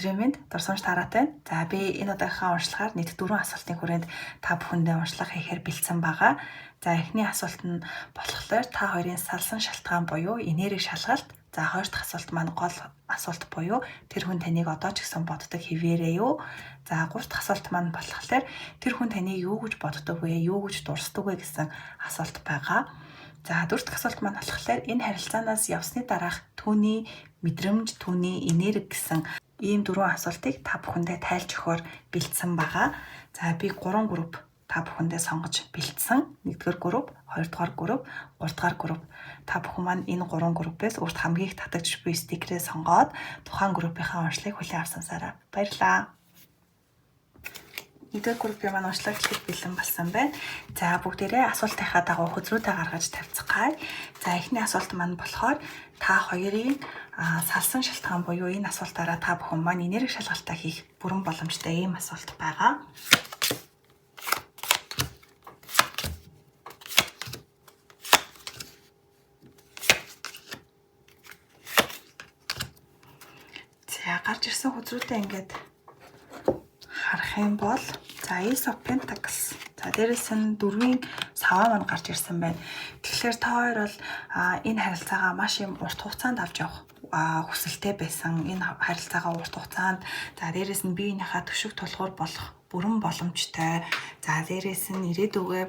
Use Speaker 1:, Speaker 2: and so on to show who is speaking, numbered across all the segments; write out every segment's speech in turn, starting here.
Speaker 1: Өдрийн мэнд дурсамж тараатай байна. За би энэ удаагийнхаа уншлагаар нийт 4 асуултын хүрээнд та бүхэндээ уншлага хийхээр бэлдсэн байгаа. За эхний асуулт нь болохоор та хоёрын салсан шалтгаан буюу энерги шалгалт. За хоёр дахь асуулт маань гол асуулт буюу тэр хүн таныг одоо ч гэсэн боддог хэвээрээ юу? За гурав дахь асуулт маань болохоор тэр хүн таныг юу гэж боддог вэ? Юу гэж дурсдаг вэ гэсэн асуулт байгаа. За дөрөв дэх асуулт маань болохоор энэ харилцаанаас явсны дараах түүний мэдрэмж, түүний энерги гэсэн ийм дөрвөн асуултыг та бүхэндээ тайлж өгөхөөр бэлдсэн байгаа. За би 3 групп та бүхэндээ сонгож бэлдсэн. 1-р групп, 2-р групп, 3-р групп. Та бүхэн маань энэ 3 группээс өөрт хамгийн их татагдж буй стикерээ сонгоод тухайн группийнхаа уншлыг хүлээн авсансараа. Баярлалаа. 1-р группийн маань уншлага эхлэх бэлэн болсон байна. За бүгдээрээ асуултынхаа дагуу хөзрүүдээ гаргаж тавьцгаая. За эхний асуулт маань болохоор та хоёрын салсан шалтгаан буюу энэ асуултаараа та бүхэн маань энерги шалгалтаа хийх бүрэн боломжтой ийм асуулт байгаа. За гарч ирсэн хөзрүүдээ ингээд харах юм бол за Ace of Pentacles. За дээрэс нь дөрвийн саваа маань гарч ирсэн байна. Тэгэхээр та хоёр бол энэ харилцаагаа маш юм урт хугацаанд авч явах хүсэлтэй байсан. Энэ харилцаагаа урт хугацаанд за дээрэс нь биеийнхаа төшөг тулгуур болох бүрэн боломжтой. За дээрэс нь ирээдүгөө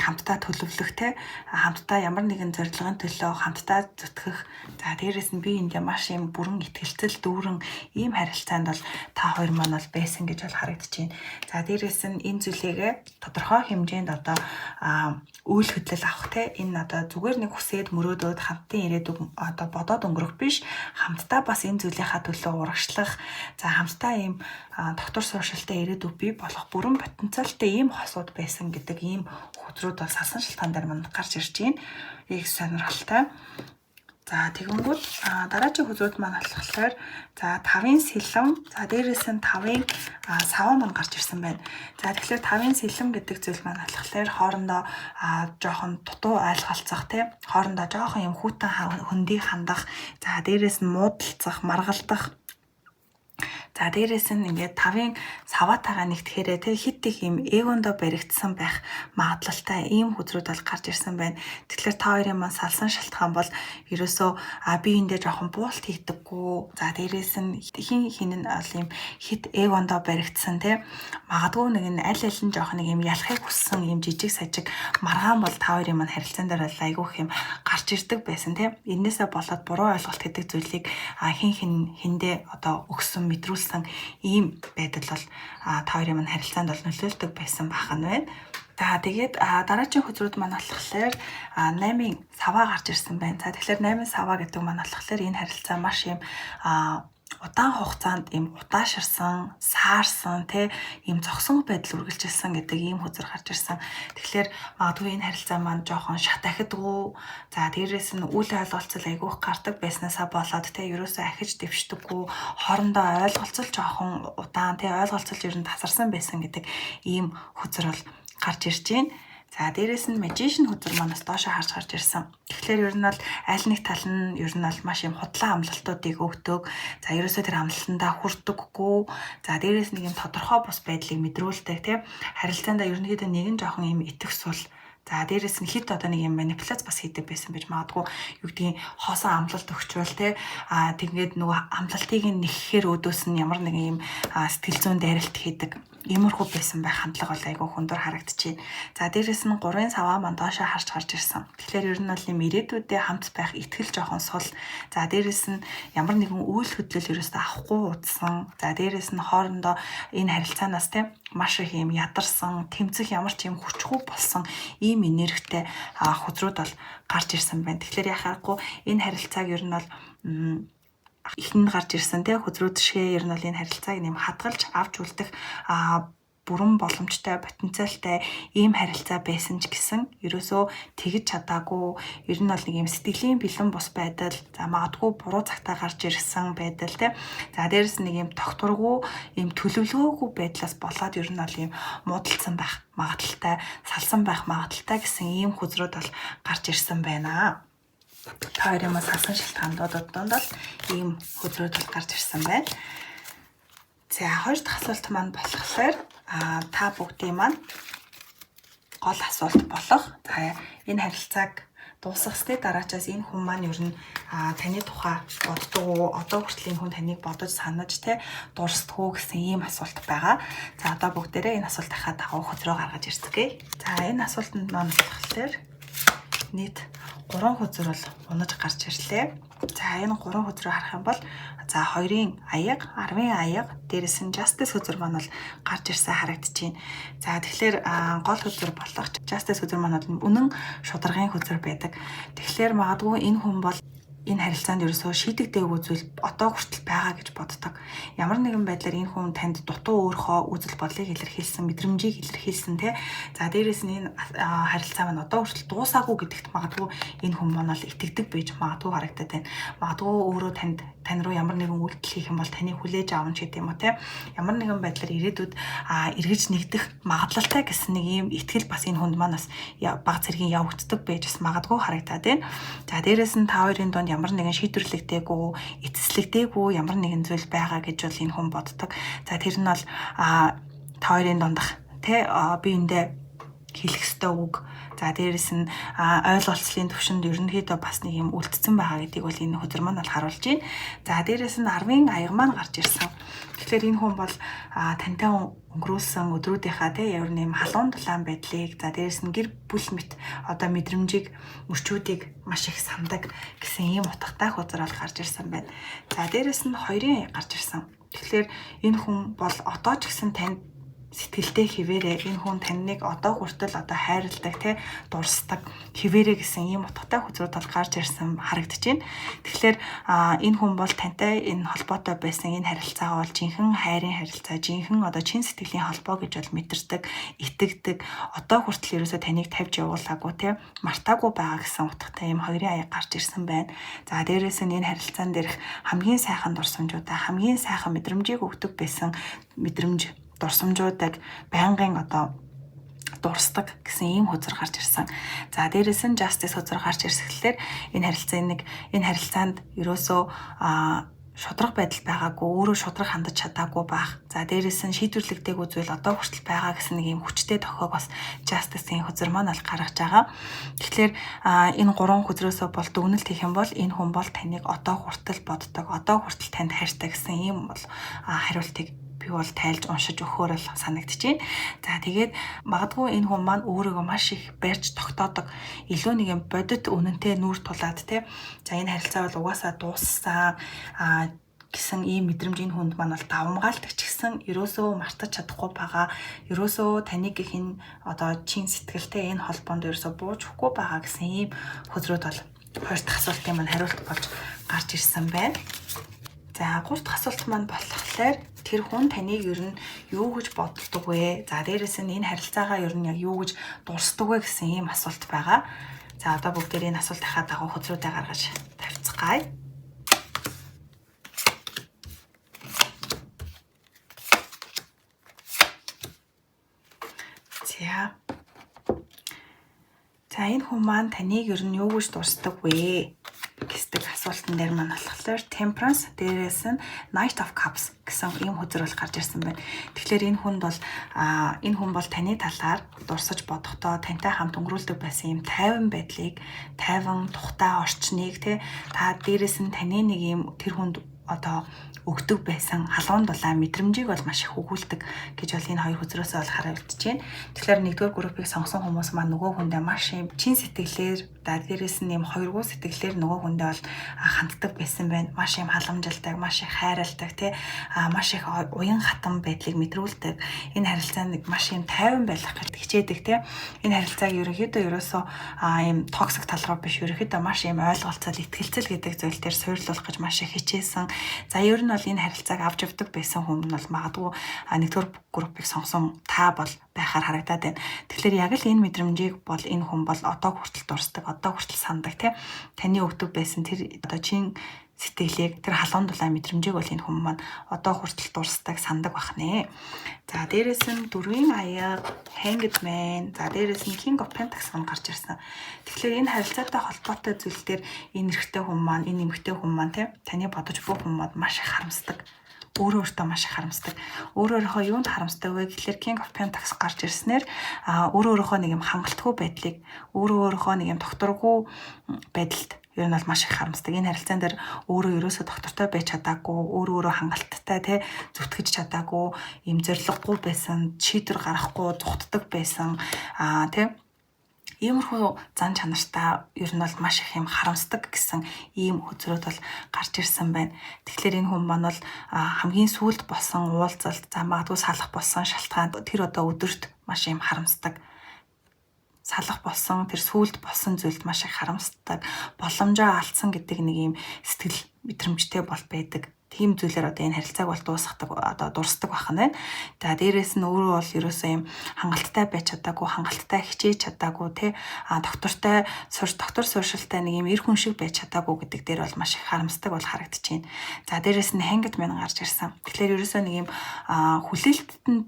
Speaker 1: хамтдаа төлөвлөх те хамтдаа ямар нэгэн зорилгын төлөө хамтдаа зүтгэх. За дээрэс нь би эндээ маш юм бүрэн итгэлцэл дүүрэн ийм харилцаанд бол та хоёр маань бол байсан гэж бол харагдаж байна. За дээрэс нь энэ зүйлийгээ тодорхой хэмжээнд одоо үйл хөдлөл авах те энэ одоо зүгээр нэг хүсээд мөрөөдөөд хамтын ирээдүг одоо бодоод өнгөрөх биш хамтдаа бас энэ зүйлийнхаа төлөө урагшлах за хамтдаа ийм доктор сууршилтай ирээдүг бий болох бүрэн потенциалтай ийм хосууд байсан гэдэг ийм хөзрүүд бол салсан шалтгаан дээр манд гарч ирж байна. Их сонирхолтой. За тэгэнгүүт дараагийн хөзрүүд маань болохоор за 5-ын сэлэм, за дээрээс нь 5-ын саваа маань гарч ирсэн байна. За тэгэхээр 5-ын сэлэм гэдэг зүйл маань болохоор хоорондоо жоохон дутуу ойлголцох тий хоорондоо жоохон юм хүйтэн хөндий хандах, за дээрээс нь муудалцах, маргалдах. За дээрээс нь ингээд 5-ын саваатайгаа нэгтгэхээрээ тэг хит их юм эгондо баригдсан байх магадлалтай ийм хөзрүүд бол гарч ирсэн байна. Тэгэхээр та хоёрын маань салсан шалтгаан бол ерөөсөө би эндээ жоохон буулт хийдэггүй. За дээрээс нь хин хин нь бол ийм хит эгондо баригдсан тий. Магадгүй нэг нь аль аль нь жоохон нэг юм ялахыг хүссэн ийм жижиг сажиг маргаан бол та хоёрын маань харилцаан дээр бол айгүйх юм гарч ирдэг байсан тий. Эннээсээ болоод буруу ойлголт гэдэг зүйлийг хин хин хиндээ одоо өгсөн мэдрүүлсэн ийм байдал бол та хоёрын маань харилцаанд бол нөлөөлдөг байсан байх нь байна. За тэгээд дараагийн хөзрүүд маань болохоор 8-ын саваа гарч ирсэн байна. За тэгэхээр 8-ын саваа гэдэг маань болохоор энэ харилцаа маш юм удаан хугацаанд ийм удаашарсан, саарсан тэ ийм зогсон байдал үргэлжилсэн гэдэг ийм хөзөр гарч ирсэн. Тэгэхээр магадгүй энэ харилцаа маань жоохон шат ахидгүй. За дээрээс нь үл ойлголцол айгүйх гардаг байснаасаа болоод тэ ерөөсөө ахиж дэвшдэггүй, хоорондоо ойлголцол жоохон удаан тэ ойлголцол ер нь тасарсан байсан гэдэг ийм хөзөр бол гарч ирж байна. За дээрээс нь magician хөзөр манаас доошо харж гарч ирсэн. Тэгэхээр ер нь бол аль нэг тал нь ер нь бол маш юм худлаа амлалтуудыг өгдөг. За ерөөсөө тэр амлалтандаа хүрдэггүй. За дээрээс нэг юм тодорхой бус байдлыг мэдрүүлдэг тийм. Харилцаандаа ерөнхийдөө нэг нь жоохон юм итгэх сул. За дээрээс нь хит одоо нэг юм манипуляц бас хийдэг байсан байж магадгүй. Юу гэдгийг хоосон амлалт өгчвөл те а тэгээд нөгөө амлалтыг нь нэхэхээр өөдөөс нь ямар нэг юм сэтгэл зүйн дайралт хийдэг. Иймэрхүү байсан байх хандлага бол айгүй хүндүр харагдчихэв. За дээрээс нь 3-ын саваа маань доошоо харж гарч ирсэн. Тэгэхээр ер нь бол юм ирээдүйдээ хамт байх итгэл жоохон сул. За дээрээс нь ямар нэгэн үйл хөдлөл ерөөсөө авахгүй удсан. За дээрээс нь хоорондоо энэ харилцаанаас те маш их юм ядарсан, тэмцэх ямар ч юм хүчгүй болсон ийм энергитэй хөзрүүд бол гарч ирсэн байна. Тэгэхээр яхаарахгүй энэ харилцааг ер нь бол ихэнд гарч ирсэн те хөзрүүд шигээ ер нь бол энэ харилцааг нэм хадгалж авч үлдэх бүрэн боломжтой потенциалтай ийм харилцаа байсан ч гэсэн ерөөсөө тэгж чадаагүй ер нь бол нэг ийм сэтгэлийн бэлэн бус байдал за магадгүй буруу цагтаа гарч ирсэн байдал те за дээрэс нэг ийм тогтворгүй ийм төлөвлөгөөгүй байдлаас болоод ер нь бол ийм муудалцсан байх магадлалтай салсан байх магадлалтай гэсэн ийм хөзрүүд бол гарч ирсэн байна. Та хоёрын маань салсан шалтгаанууд донд бол ийм хөзрүүд бол гарч ирсэн байна. За, хоёр дахь асуулт маань болохоор та бүгдийн маань гол асуулт болох. За, энэ харилцааг дуусгасны дараачаас энэ хүн маань ер нь таны тухай боддог уу? Одоо хүртэл энэ хүн таныг бодож санаж те дурсдаг уу гэсэн ийм асуулт байгаа. За, одоо бүгдээрээ энэ асуултынхаа дагуу хөзрөө гаргаж ирцгээе. За, энэ асуултанд маань болохоор нийт 3 хөзөр бол унаж гарч ирлээ. За, энэ 3 хөзрөө харах юм бол за 2-ын аяга, 10-ын аяга, дээрэс нь Justice хөзөр маань бол гарч ирсэн харагдаж байна. За, тэгэхээр гол хөзөр болох Justice хөзөр маань бол үнэн шударгын хөзөр байдаг. Тэгэхээр магадгүй энэ хүн бол энэ харилцаанд ерөөсөө шийдэгдээгүй зүйл одоо хүртэл байгаа гэж боддог. Ямар нэгэн байдлаар энэ хүн танд дутуу өөрийнхөө үзэл бодлыг илэрхийлсэн, мэдрэмжийг илэрхийлсэн те. За, дээрэс нь энэ харилцаа маань одоо хүртэл дуусаагүй гэдэгт магадгүй энэ хүн маань бол итгэдэг байж магадгүй харагдаад байна. Магадгүй өөрөө танд тань руу ямар нэгэн үйлдэл хийх юм бол таныг хүлээж авна ч гэдэг юм уу те. Ямар нэгэн байдлаар ирээдүйд эргэж нэгдэх магадлалтай гэсэн нэг ийм итгэл бас энэ хүнд маань бас баг зэргийн явагддаг байж бас магадгүй харагдаад байна. За, дээрэс нь та хоёрын дунд ямар нэгэн шийдвэрлэгдээгүй, эцэслэгдээгүй ямар нэгэн зүйл байгаа гэж бол энэ хүн боддог. За, тэр нь бол та хоёрын дундах те биендээ хэлэх ёстой үг. За, дээрэс нь ойлголцлын төвшөнд ерөнхийдөө бас нэг юм үлдсэн байгаа гэдгийг бол энэ хөзөр маань бол харуулж байна. За, дээрэс нь 10-ын аяга маань гарч ирсэн. Тэгэхээр энэ хүн бол тантай өнгөрүүлсэн өдрүүдийнхаа те ямар нэм халуун дулаан байдлыг, за дээрэс нь гэр бүл мэт одоо мэдрэмжийг, мөчүүдийг маш их сандаг гэсэн ийм утгатай хөзөр бол гарч ирсэн байна. За, дээрэс нь 2-ын аяга гарч ирсэн. Тэгэхээр энэ хүн бол одоо ч гэсэн танд сэтгэлдээ хിവэрэ энэ хүн таныг одоо хүртэл одоо хайрладаг те дурсдаг хിവэрэ гэсэн ийм утгатай хөзрүүд бол гарч ирсэн харагдаж байна. Тэгэхээр энэ хүн бол тантай энэ холбоотой байсан энэ харилцаагаа бол жинхэнэ хайрын харилцаа, жинхэнэ одоо чин сэтгэлийн холбоо гэж бол мэдэрдэг, итгэдэг. Одоо хүртэл ерөөсөө таныг тавьж явуулаагүй те мартаагүй байгаа гэсэн утгатай ийм хоёрын аяг гарч ирсэн байна. За, дээрээс нь энэ харилцаан дээрх хамгийн сайхан дурсамжуудаа, хамгийн сайхан мэдрэмжийг өгдөг байсан мэдрэмж дурсамжуудыг байнгын одоо дурсдаг гэсэн ийм хөзөр гарч ирсэн. За, дээрээс нь Justice хөзөр гарч ирсэхлээр энэ харилцааны энэ харилцаанд ерөөсөө шудраг байдал байгаагүй, өөрөө шудраг хандаж чадаагүй байх. За, дээрээс нь шийдвэрлэгдээгүй зүйл одоо хүртэл байгаа гэсэн нэг ийм хүчтэй тохиог бас Justice-ийн хөзөр маань бол гаргаж байгаа. Тэгэхээр энэ гурван хөзрөөсөө бол дүгнэлт хийх юм бол энэ хүн бол таныг одоо хүртэл боддог, одоо хүртэл танд хайртай гэсэн ийм бол хариултыг би бол тайлж уншиж өгөхөөр л санагдаж байна. За, тэгээд магадгүй энэ хүн маань өөрийгөө маш их барьж тогтоодог. Илүү нэг юм бодит үнэнтэй нүүр тулаад те. За, энэ харилцаа бол угаасаа дууссан гэсэн ийм мэдрэмж энэ хүнд маань бол давамгаалдаг ч гэсэн ерөөсөө мартаж чадахгүй байгаа. Ерөөсөө таныг гэх энэ одоо чин сэтгэлтэй энэ холбоонд ерөөсөө бууж өгөхгүй байгаа гэсэн ийм хөзрүүд бол хоёр дахь асуултын маань хариулт болж гарч ирсэн байна. За, гурав дахь асуулт маань болохоор тэр хүн таныг ер нь юу гэж боддог вэ? За, дээрэс нь энэ харилцаагаа ер нь яг юу гэж дурсдаг вэ гэсэн ийм асуулт байгаа. За, одоо бүгдээр энэ асуултынхаа дагуу хөзрүүдээ гаргаж тавьцгаая. За. За, энэ хүн маань таныг ер нь юу гэж дурсдаг вэ гэсэн асуултан дээр маань болохоор Temperance, дээрээс нь Knight of Cups гэсэн ийм хөзөр бол гарч ирсэн байна. Тэгэхээр энэ хүнд бол энэ хүн бол таны талаар дурсаж бодохдоо тантай хамт өнгөрүүлдэг байсан ийм тайван байдлыг, тайван тухтай орчныг те та дээрээс нь таны нэг ийм тэр хүнд одоо өгдөг байсан халуун дулаан мэдрэмжийг бол маш их өгүүлдэг гэж бол энэ хоёр хөзрөөсөө бол харуулж байна. Тэгэхээр нэгдүгээр группийг сонгосон хүмүүс маань нөгөө хүндээ маш юм чин сэтгэлээр, дээрээс нь юм хоёргуу сэтгэлээр нөгөө хүндээ бол ханддаг байсан байна. Маш юм халамжилдаг, маш их хайрладаг, тий, маш их уян хатан байдлыг мэдрүүлдэг. Энэ харилцаанд маш юм тайван байх гэж хичээдэг, тий. Энэ харилцааг ерөнхийдөө ерөөсөө ийм toxic тал руу биш, ерөнхийдөө маш юм ойлголцол, итгэлцэл гэдэг зүйл дээр суйрлуулах гэж маш их хичээсэн. За, ер нь бол энэ харилцааг авч явдаг байсан хүн нь бол магадгүй нэгдүгээр группийг сонгосон та бол байхаар харагдаад байна. Тэгэхээр яг л энэ мэдрэмжийг бол энэ хүн бол одоо хүртэл дурсдаг, одоо хүртэл сандаг, тий. Таны өгдөг байсан тэр одоо чин сэтгэлийг, тэр халуун дулаан мэдрэмжийг бол энэ хүн маань одоо хүртэл дурсдаг, сандаг байх нэ. За, дээрэс нь дөрвийн аяга, Hanged Man, за дээрэс нь King of Pentacles маань гарч ирсэн. Тэгэхээр энэ харилцаатай холбоотой зүйл дээр энэ эрэгтэй хүн маань, энэ эмэгтэй хүн маань, тий, таны бодож буй хүн маань маш их харамсдаг. Өөрөө өөртөө маш их харамсдаг. Өөрөө өөрийнхөө юунд харамсдаг вэ гэхлээр King of Pentacles гарч ирснээр өөрөө өөрийнхөө нэг юм хангалтгүй байдлыг, өөрөө өөрийнхөө нэг юм тогтворгүй байдалд ер нь бол маш их харамсдаг. Энэ харилцаан дээр өөрөө ерөөсөө тогтвортой байж чадаагүй, өөрөө өөрөө хангалттай те зүтгэж чадаагүй, юм зориггүй байсан, шийдвэр гаргахгүй, зүхтдэг байсан те иймэрхүү зан чанартай ер нь бол маш их юм харамсдаг гэсэн ийм хөзрүүд бол гарч ирсэн байна. Тэгэхээр энэ хүн маань бол хамгийн сүүлд болсон уулзалт, за магадгүй салах болсон шалтгаан тэр одоо өдөрт маш юм харамсдаг. Салах болсон тэр сүүлд болсон зүйлд маш их харамсдаг. Боломжоо алдсан гэдэг нэг ийм сэтгэл мэдрэмжтэй бол байдаг. Тийм зүйлээр одоо энэ харилцааг бол дуусгадаг, одоо дурсдаг байх нь байна. За дээрээс нь өөрөө бол ерөөсөө юм хангалттай байж чадаагүй, хангалттай хичээж чадаагүй те доктортой доктор сууршилтай нэг юм эр хүн шиг байж чадаагүй гэдэг дээр бол маш их харамсдаг бол харагдаж байна. За дээрээс нь Hanged Man гарч ирсэн. Тэгэхээр ерөөсөө нэг юм хүлээлтэнд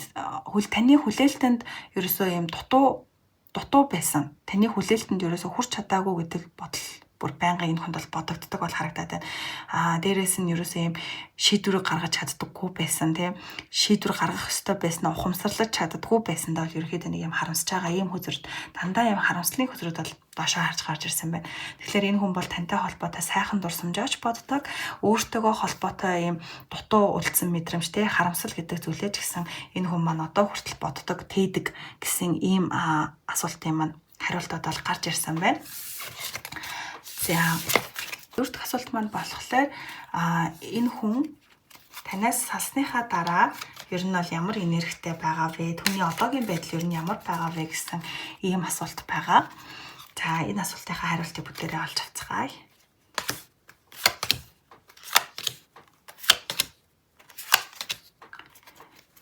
Speaker 1: таны хүлээлтэнд ерөөсөө юм дутуу байсан. Таны хүлээлтэнд ерөөсөө хүрч чадаагүй гэдэг бодол бүр байнгын энэ хүнд бол бодогддог бол харагдаад байна. Дээрээс нь ерөөсөө юм шийдвэр гаргаж чаддаггүй байсан тийм. Шийдвэр гаргах ёстой байсан ухамсарлаж чаддаггүй байсандаа бол ерөөхдөө нэг юм харамсаж байгаа ийм хөзөрт дандаа юм харамслалын хөзрүүд бол доошоо харж гарч ирсэн байна. Тэгэхээр энэ хүн бол тантай холбоотой сайхан дурсамжаач боддог, өөртөөгөө холбоотой ийм дутуу үлдсэн мэдрэмж те харамсал гэдэг зүйлээ ч гэсэн энэ хүн маань одоо хүртэл боддог, тээдэг гэсэн ийм асуултын маань хариултууд бол гарч ирсэн байна. За дөрөв дэх асуулт маань болохоор энэ хүн танаас салсныхаа дараа ер нь бол ямар энергитэй байгаа вэ? Түүний одоогийн байдал ер нь ямар байгаа вэ гэсэн ийм асуулт байгаа. За энэ асуултынхаа хариултыг бүгдээрээ олж авцгаая.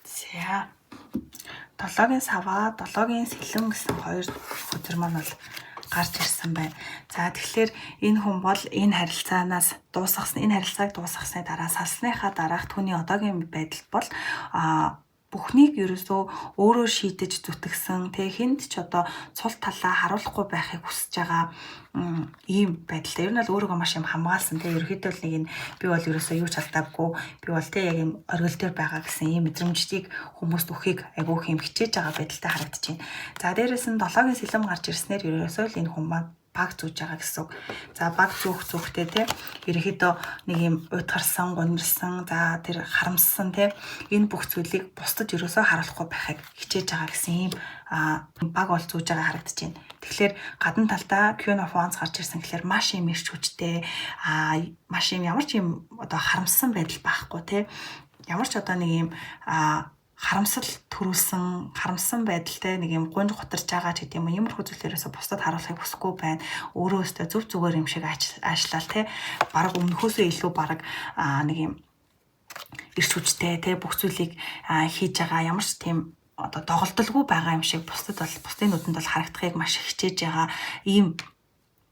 Speaker 1: За долоогийн саваа, долоогийн сэлэм гэсэн хоёр хөзөр маань бол гарч ирсэн байна. За тэгэхээр энэ хүн бол энэ харилцаанаас дуусгасан, энэ харилцааг дуусгасны дараа салсныхаа дараах түүний одоогийн байдал бол бүхнийг ерөөсөө өөрөө шийдэж зүтгэсэн, тэ хүнд ч одоо цул талаа харуулахгүй байхыг хүсэж байгаа ийм байдалтай. Ер нь бол өөрийгөө маш юм хамгаалсан, тэ ерөөхдөө л нэг энэ би бол ерөөсөө юу ч алдаагүй, би бол тэ яг юм оргил дээр байгаа гэсэн ийм мэдрэмжийг хүмүүст өгөхийг айгүйх юм хичээж байгаа байдалтай харагдаж байна. За дээрээс нь долоогийн сэлэм гарч ирснээр ерөөсөө л энэ хүн маань баг зүүж байгаа гэсэн үг. За баг зүүх зүүхтэй те ерөнхийдөө нэг юм уйтгарсан, гунирсан, за тэр харамссан те энэ бүх зүйлийг бусдад ерөөсөө харуулахгүй байхыг хичээж байгаа гэсэн ийм баг бол зүүж байгаа харагдаж байна. Тэгэхээр гадна талдаа Queen of Wands гарч ирсэн гэхлээр маш юм эрч хүчтэй, маш юм ямар ч юм одоо харамссан байдал байхгүй те ямар ч одоо нэг юм харамсал төрүүлсэн, харамсан байдалтай нэг юм гунж гутарч байгаа ч гэдэг юм уу, иймэрхүү зүйлээрээс бусдад харуулахыг хүсэхгүй байна. Өөрөө өстө зөв зүгээр юм шиг аашлал те бараг өмнөхөөсөө илүү бараг нэг юм эрч хүчтэй те бүх зүйлийг хийж байгаа ямар ч тийм одоо доголдолгүй байгаа юм шиг бусдад бол бусдын нүдэнд бол харагдахыг маш их хичээж байгаа ийм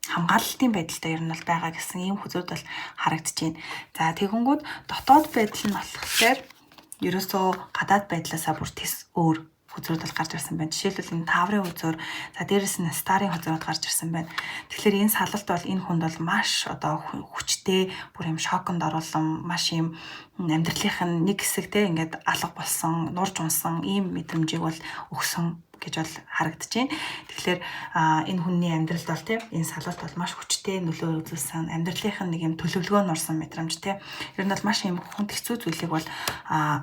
Speaker 1: хамгаалалтын байдалтай ер нь бол байгаа гэсэн ийм хөзрүүд бол харагдаж байна. За тэгэнгүүт дотоод байдал нь болохоор ерөөсөө гадаад байдлаасаа бүр тэс өөр хөзрүүд бол гарч ирсэн байна. Жишээлбэл энэ Таврын хөзөр, за дээрэс нь Старын хөзрүүд гарч ирсэн байна. Тэгэхээр энэ салалт бол энэ хүнд бол маш одоо хүчтэй, бүр юм шоконд оруулан маш юм амьдралынх нь нэг хэсэг те ингээд алга болсон, нурж унсан ийм мэдрэмжийг бол өгсөн гэж бол харагдаж байна. Тэгэхээр энэ хүний амьдралд бол тийм энэ салалт бол маш хүчтэй нөлөө үзүүлсэн, амьдралынх нь нэг юм төлөвлөгөө нурсан мэдрэмж тийм. Ер нь бол маш юм хүнд хэцүү зүйлийг бол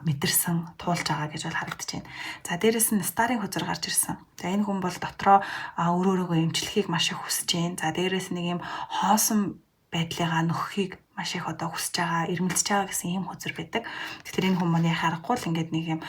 Speaker 1: мэдэрсэн, туулж байгаа гэж бол харагдаж байна. За дээрэс нь Старын хөзөр гарч ирсэн. За энэ хүн бол дотроо өөр өөрийгөө эмчлэхийг маш их хүсэж байна. За дээрэс нэг юм хоосон байдлыгаа нөхөхийг маш их одоо хүсэж байгаа, ирмэлцэж байгаа гэсэн ийм хөзөр байдаг. Тэгэхээр энэ хүн маань яхаа аргагүй л ингээд нэг юм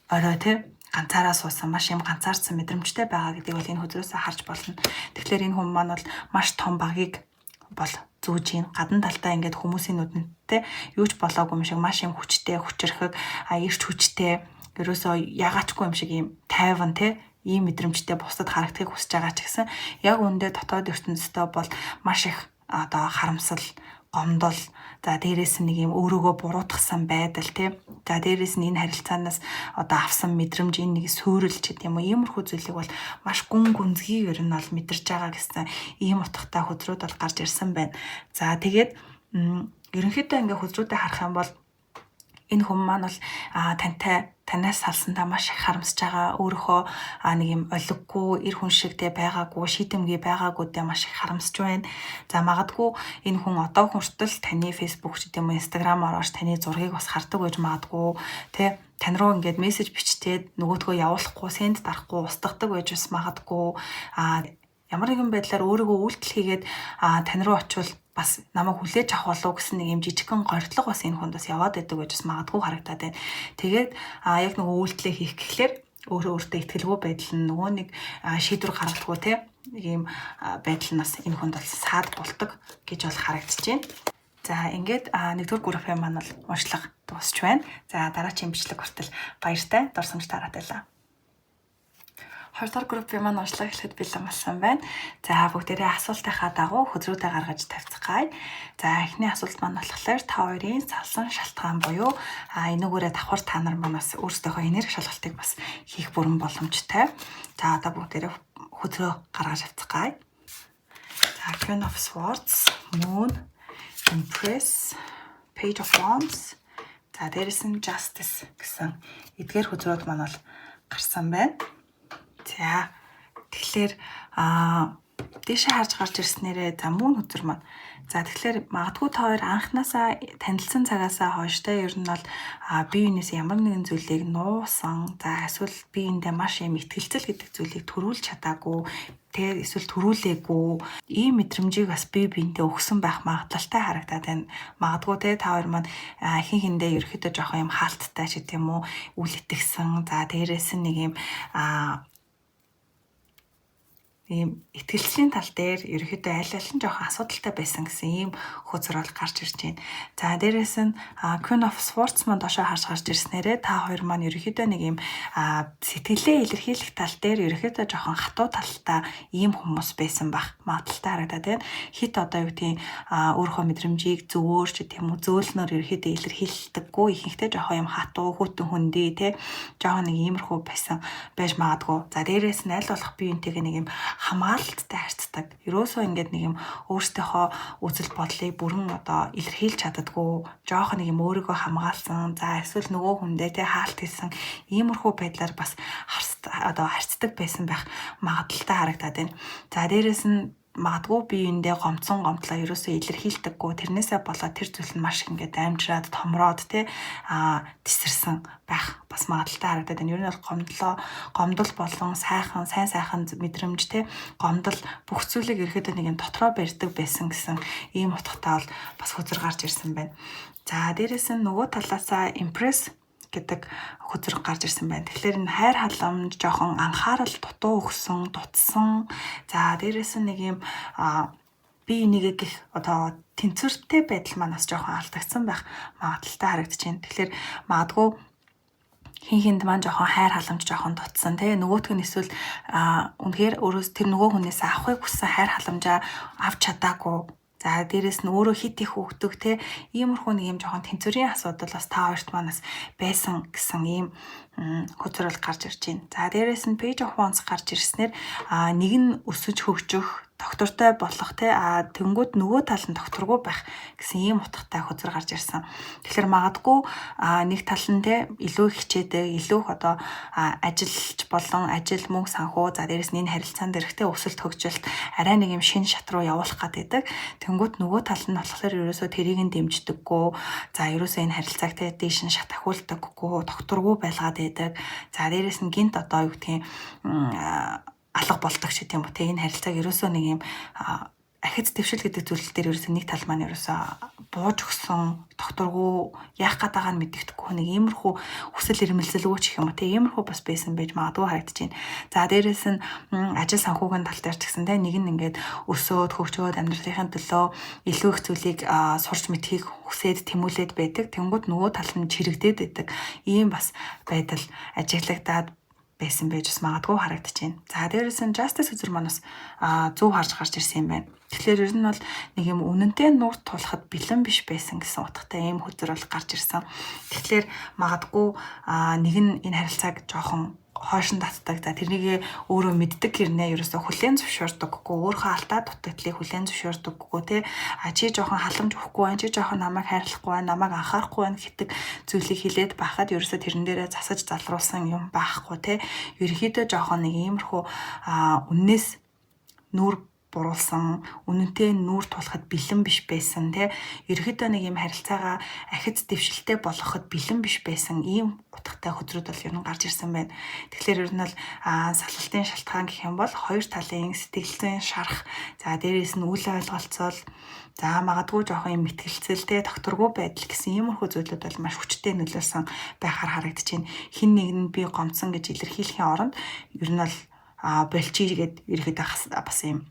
Speaker 1: орой тийм ганцаараа суусан, маш юм ганцаардсан мэдрэмжтэй байгаа гэдгийг бол энэ хөзрөөсөө харж болно. Тэгэхээр энэ хүн маань бол маш том багийг бол зүүж гин. Гадна талдаа ингээд хүмүүсийн нүдэнтэй юу ч болоогүй юм шиг маш юм хүчтэй, хүчирхэг, эрч хүчтэй, ерөөсөө ягаачгүй юм шиг юм тайван те ийм мэдрэмжтэй бусдад харагдахыг хүсэж байгаа ч гэсэн яг үүндээ дотоод ертөнцийн бол маш их одоо харамсал, гомдол, за дээрээс нь нэг юм өөрөөгөө буруутгасан байдал тий. За дээрээс нь энэ харилцаанаас одоо авсан мэдрэмж, энэ нэг суурил ч гэдэг юм уу, иймэрхүү зүйлийг бол маш гүн гүнзгий ер нь бол мэдэрч байгаа гэсэн ийм утгатай хөзрүүд бол гарч ирсэн байна. За тэгээд ерөнхийдөө ингээ хөзрүүдээ харах юм бол Энэ хүн маань бол тантай, танаас салсандаа маш их харамсаж байгаа. Өөрийнхөө нэг юм олиггүй, эр хүн шиг те байгаагүй, шийдэмгий байгаагүйдээ маш их харамсаж байна. За, магадгүй энэ хүн одоо хүртэл таны Facebook ч гэдэм үү, Instagram ороош таны зургийг бас хардаг байж магадгүй те. Тань руу ингээд мессеж бичээд нөгөөдгөө явуулахгүй, send дарахгүй устгадаг байж бас магадгүй. Ямар нэгэн байдлаар өөрийгөө үйлдэл хийгээд тань руу очивол бас намайг хүлээж авах болов гэсэн нэг юм жижигхэн горилго бас энэ хүнд бас яваад байдаг гэж бас магадгүй харагдаад байна. Тэгээд яг нөгөө үйлдэлээ хийх гэхлээр өөрөө өөртөө итгэлгүй байдал нь, нөгөө нэг шийдвэр гаргадаггүй те нэг юм байдал нь бас энэ хүнд бол саад болдог гэж бол харагдаж байна. За, ингээд нэгдүгээр группийн маань бол уншлага дуусч байна. За, дараагийн бичлэг хүртэл баяртай, дурсамж тараад байлаа. Хоёрдугаар группийн маань уншлага эхлэхэд бэлэн болсон байна. За, бүгдээрээ асуултынхаа дагуу хөзрүүдээ гаргаж тавьцгаая. За, эхний асуулт маань болохоор та хоёрын салсан шалтгаан буюу энүүгээрээ давхар та нар маань бас өөрсдийнхөө энерги шалгалтыг бас хийх бүрэн боломжтой. За, одоо бүгдээрээ хөзрөө гаргаж авцгаая. За, Queen of Swords, Moon, Empress, Page of Wands. За, дээрэс нь Justice гэсэн эдгээр хөзрүүд маань бол гарсан байна. За, тэгэхээр дээшээ харж гарч ирснээрээ, за, Moon хөзөр маань. За, тэгэхээр магадгүй та хоёр анханасаа танилцсан цагаасаа хойш те ер нь бол бие биенээс ямар нэгэн зүйлийг нуусан, за, эсвэл биендээ маш юм итгэлцэл гэдэг зүйлийг төрүүлж чадаагүй те, эсвэл төрүүлээгүй ийм мэдрэмжийг бас бие биендээ өгсөн байх магадлалтай харагдаад байна. Магадгүй те та хоёр маань хин хиндээ ерөөхдөө жоохон юм хаалттай ч гэдэм үү, үл итгэсэн. За, дээрээс нь нэг юм ийм итгэлцлийн тал дээр ерөөхдөө аль аль нь жоохон асуудалтай байсан гэсэн ийм хөзөр бол гарч ирж байна. За, дээрээс нь Queen of Swords маань доошоо харж гарч ирснээрээ та хоёр маань ерөөхдөө нэг ийм сэтгэлээ илэрхийлэх тал дээр ерөөхдөө жоохон хатуу талтай ийм хүмүүс байсан байх магадлалтай харагдаад байна. Хит одоо юу гэдгийг өөрийнхөө мэдрэмжийг зөвөөр ч тийм үү, зөөлнөр ерөөхдөө илэрхийлдэггүй, ихэнхдээ жоохон юм хатуу, хүйтэн хүндий те, жоохон нэг иймэрхүү байсан байж магадгүй. За, дээрээс нь аль болох биеинтэйгээ нэг юм хамгаалалттай харьцдаг. Ерөөсөө ингээд нэг юм өөрсдийнхөө үзэл бодлыг бүрэн одоо илэрхийлж чаддаггүй, жоохон нэг юм өөрийгөө хамгаалсан, за, эсвэл нөгөө хүндээ те хаалт хийсэн иймэрхүү байдлаар бас одоо харьцдаг байсан байх магадлалтай харагдаад байна. За, дээрээс нь магадгүй биеиндээ гомдсон гомдлоо ерөөсөө илэрхийлдэггүй. Тэрнээсээ болоод тэр зүйл нь маш их ингээд амжираад, томроод те тесэрсэн байх бас магадлалтай харагдаад байна. Ер нь бол гомдлоо, гомдол болон сайхан, сайн сайхан мэдрэмж те, гомдол, бүх зүйлийг ерөөхдөө нэг юм дотроо барьдаг байсан гэсэн ийм утгатай бол бас хөзөр гарч ирсэн байна. За, дээрээс нь нөгөө талаасаа Empress гэдэг хөзөр гарч ирсэн байна. Тэгэхээр энэ хайр халамж, жоохон анхаарал дутуу өгсөн, дутсан. За, дээрээс нь нэг юм би энийг гэх одоо тэнцвэртэй байдал маань бас жоохон алдагдсан байх магадлалтай харагдаж байна. Тэгэхээр магадгүй хин хинд маань жоохон хайр халамж жоохон дутсан тий, нөгөөх нь эсвэл үнэхээр өөрөөс тэр нөгөө хүнээс авахыг хүссэн хайр халамжаа авч чадаагүй. За, дээрээс нь өөрөө хит их өгдөг те, иймэрхүү нэг юм жоохон тэнцвэрийн асуудал бас та хоёрт манаас байсан гэсэн ийм хөзөр бол гарч ирж байна. За, дээрээс нь Page of Wands гарч ирснээр нэг нь өсөж хөгжих, тогтвортой болох те, тэнгүүд нөгөө тал нь тогтворгүй байх гэсэн ийм утгатай хөзөр гарч ирсэн. Тэгэхээр магадгүй нэг тал нь те илүү их хичээдэг, илүү их одоо ажиллаж болон ажил, мөнгө санхүү, за, дээрээс нь энэ харилцаан дээрхтэй өсөлт, хөгжилт арай нэг юм шинэ шат руу явуулах гэдэг. Тэнгүүд нөгөө тал нь болохоор ерөөсөө тэрийг нь дэмждэггүй. За, ерөөсөө энэ харилцааг те дээш нь шат ахиулдаггүй, тогтворгүй байлгаад байдаг. За, дээрээс нь гинт одоо юу гэдгийг алга болдог ч гэдэм үү те, энэ харилцааг ерөөсөө нэг юм ахиц дэвшил гэдэг зүйл дээр ерөөсөө нэг тал маань ерөөсөө бууж өгсөн, тогтворгүй, яах гээд байгааг нь мэддэхгүй, нэг иймэрхүү хүсэл эрмэлзэлгүй ч гэх юм уу те, иймэрхүү бас байсан байж магадгүй харагдаж байна. За, дээрээс нь ажил санхүүгийн тал дээр ч гэсэн те, нэг нь ингээд өсөөд хөгжөөд амьдралынхаа төлөө илүү их зүйлийг сурч мэдхийг хүсээд тэмүүлээд байдаг. Тэнгүүд нөгөө тал нь чирэгдээд байдаг. Ийм бас байдал ажиглагдаад байсан байж бас магадгүй харагдаж байна. За, дээрээс нь Justice хөзөр маань бас зөв харж гарч ирсэн юм байна. Тэгэхээр ер нь бол нэг юм үнэнтэй нуур тулахад бэлэн биш байсан гэсэн утгатай ийм хөзөр бол гарч ирсэн. Тэгэхээр магадгүй нэг нь энэ харилцааг жоохон хойш нь татдаг. За, тэрнийг өөрөө мэддэг хэрнээ ерөөсө хүлээн зөвшөөрдөггүй, өөрийнхөө алдаа дутагдлыг хүлээн зөвшөөрдөггүй те. А чи жоохон халамж өгөхгүй байна, чи жоохон намайг хайрлахгүй байна, намайг анхаарахгүй байна гэдэг зүйлийг хэлээд байхад ерөөсө тэрэн дээрээ засаж залруулсан юм байхгүй те. Ерөнхийдөө жоохон нэг иймэрхүү үннээс нүүр буруулсан, үнэнтэй нүүр тулахад бэлэн биш байсан те. Ерөнхийдөө нэг юм харилцаагаа ахиц дэвшилтэй болгоход бэлэн биш байсан ийм утгатай хөзрүүд бол ер нь гарч ирсэн байна. Тэгэхээр ер нь бол салалтын шалтгаан гэх юм бол хоёр талын сэтгэл зүйн шарах, за дээрээс нь үл ойлголцол, за магадгүй жоохон юм мэтгэлцэл те, тогтворгүй байдал гэсэн иймэрхүү зүйлүүд бол маш хүчтэй нөлөөлсөн байхаар харагдаж байна. Хэн нэг нь би гомдсон гэж илэрхийлэхийн оронд ер нь бол болчих гээд ерөөхдөө бас юм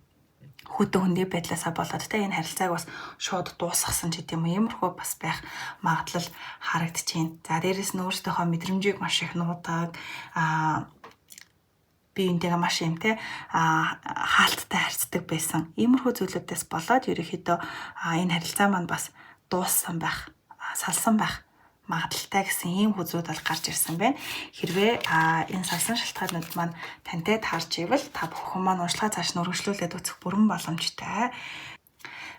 Speaker 1: хүйтэн хөндий байдлаасаа болоод те, энэ харилцааг бас шууд дуусгасан ч гэдэм юм, иймэрхүү бас байх магадлал харагдаж байна. За, дээрэс нь өөрсдийнхөө мэдрэмжийг маш их нуудаг, биеийнхээ маш юм те хаалттай харьцдаг байсан. Иймэрхүү зүйлүүдээс болоод ерөнхийдөө энэ харилцаа маань бас дууссан байх, салсан байх магадлалтай гэсэн ийм хөзрүүд бол гарч ирсэн байна. Хэрвээ энэ салсан шалтгаанууд маань тантай таарч ивэл та бүхэн маань уншлагаа цааш нь үргэлжлүүлээд үзэх бүрэн боломжтой.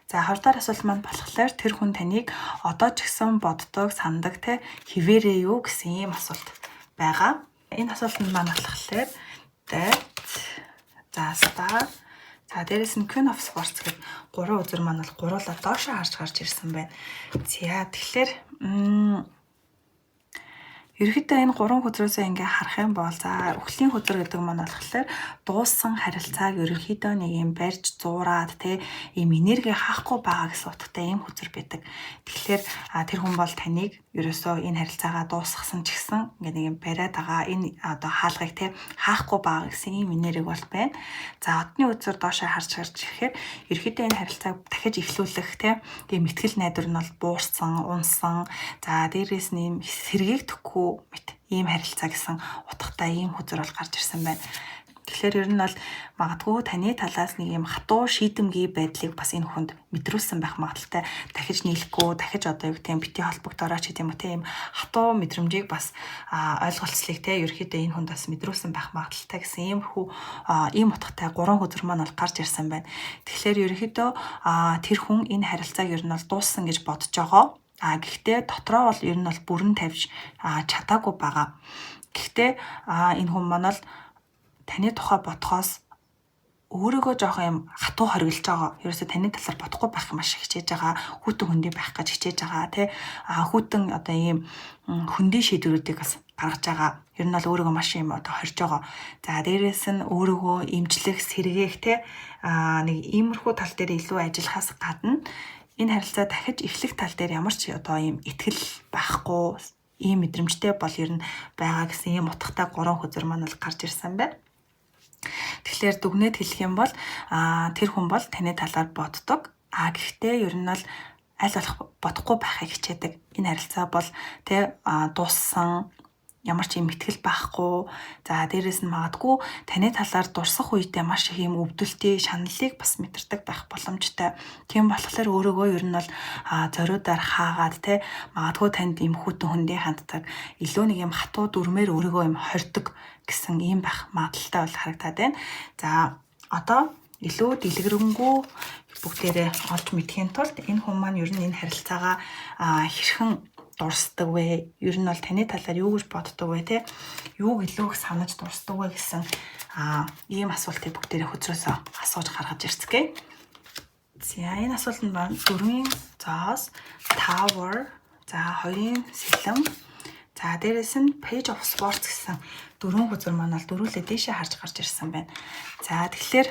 Speaker 1: За, хоёрдугаар асуулт маань болохоор тэр хүн таныг одоо ч гэсэн боддог, санадаг те, хэвээрээ юу гэсэн ийм асуулт байгаа. Энэ асуултанд маань болохоор Death, за Star, за дээрэс нь Queen of Swords гэдэг гурван үзэр маань бол гуруулаа доошоо харж гарч ирсэн байна. За, тэгэхээр ерөнхийдөө энэ гурван хөзрөөсөө ингээ харах юм бол, за, үхлийн хөзөр гэдэг маань болохоор дууссан харилцааг ерөнхийдөө нэг юм барьж зуураад те, ийм энерги хаахгүй байгаа гэсэн утгатай ийм хөзөр байдаг. Тэгэхээр тэр хүн бол таныг ерөөсөө энэ харилцаагаа дуусгасан ч гэсэн ингээ нэг юм бариад байгаа, энэ одоо хаалгыг те хаахгүй байгаа гэсэн ийм энерги бол байна. За, одны хөзөр доошоо харж гарч ирэхээр ерөнхийдөө энэ харилцааг дахиж эхлүүлэх те, тийм итгэл найдвар нь бол буурсан, унсан. За, дээрээс нь ийм сэргээгдэхгүй мэт ийм харилцаа гэсэн утгатай ийм хөзөр бол гарч ирсэн байна. Тэгэхээр ер нь бол магадгүй таны талаас нэг юм хатуу шийдэмгий байдлыг бас энэ хүнд мэдрүүлсэн байх магадлалтай. Дахиж нийлэхгүй, дахиж одоо юу гэдэг юм бити холбогдороо ч гэдэм юм те, ийм хатуу мэдрэмжийг бас ойлголцлыг те, ерөөхдөө энэ хүнд бас мэдрүүлсэн байх магадлалтай гэсэн иймэрхүү ийм утгатай гурван хөзөр маань бол гарч ирсэн байна. Тэгэхээр ерөөхдөө тэр хүн энэ харилцааг ер нь бол дууссан гэж бодож байгаа. А гэхдээ дотроо бол ер нь бол бүрэн тавьж чадаагүй байгаа. Гэхдээ энэ хүн маань бол таны тухай бодхоос өөрийгөө жоохон юм хатуу хоригдож байгаа. Ерөөсө таны талаар бодохгүй байх маш их хичээж байгаа. Хүйтэн хөндий байх гэж хичээж байгаа тий. А хүйтэн одоо ийм хөндий шийдвэрүүдийг бас гаргаж байгаа. Ер нь бол өөрийгөө маш юм одоо хорж байгаа. За, дээрээс нь өөрийгөө эмчлэх, сэргээх тий. А нэг иймэрхүү тал дээр илүү ажиллахаас гадна энэ харилцаа дахиж эхлэх тал дээр ямар ч одоо ийм итгэл байхгүй, ийм мэдрэмжтэй бол ер нь байгаа гэсэн ийм утгатай гурван хөзөр маань бол гарч ирсэн байна. Тэгэхээр дүгнээд хэлэх юм бол тэр хүн бол таны талаар боддог. А гэхдээ ер нь бол аль болох бодохгүй байхыг хичээдэг. Энэ харилцаа бол тэ дууссан, ямар ч юм итгэл байхгүй. За, дээрэс нь магадгүй таны талаар дурсах үедээ маш их юм өвдөлтийг, шаналлыг бас мэдэрдэг байх боломжтой. Тийм болохоор өөрийгөө ер нь бол зориудаар хаагаад те, магадгүй танд юм хүйтэн хөндий ханддаг, илүү нэг юм хатуу дүрмээр өөрийгөө юм хордог гэсэн ийм байх магадлалтай бол харагдаад байна. За, одоо илүү дэлгэрэнгүй бүгдээрээ олж мэдэхийн тулд энэ хүн маань ер нь энэ харилцаагаа хэрхэн дурсдаг вэ? Ер нь бол таны талаар юу гэж боддог вэ те? Юуг илүү их санаж дурсдаг вэ гэсэн ийм асуултыг бүгдээрээ хөзрөөсөө асууж гаргаж ирцгээе. За, энэ асуултанд маань дөрвийн зоос, Tower, за, хоёрын сэлэм, за, дээрэс нь Page of Swords гэсэн дөрвөн хөзөр маань бол дөрвүүлээ дээшээ харж гарч ирсэн байна. За, тэгэхээр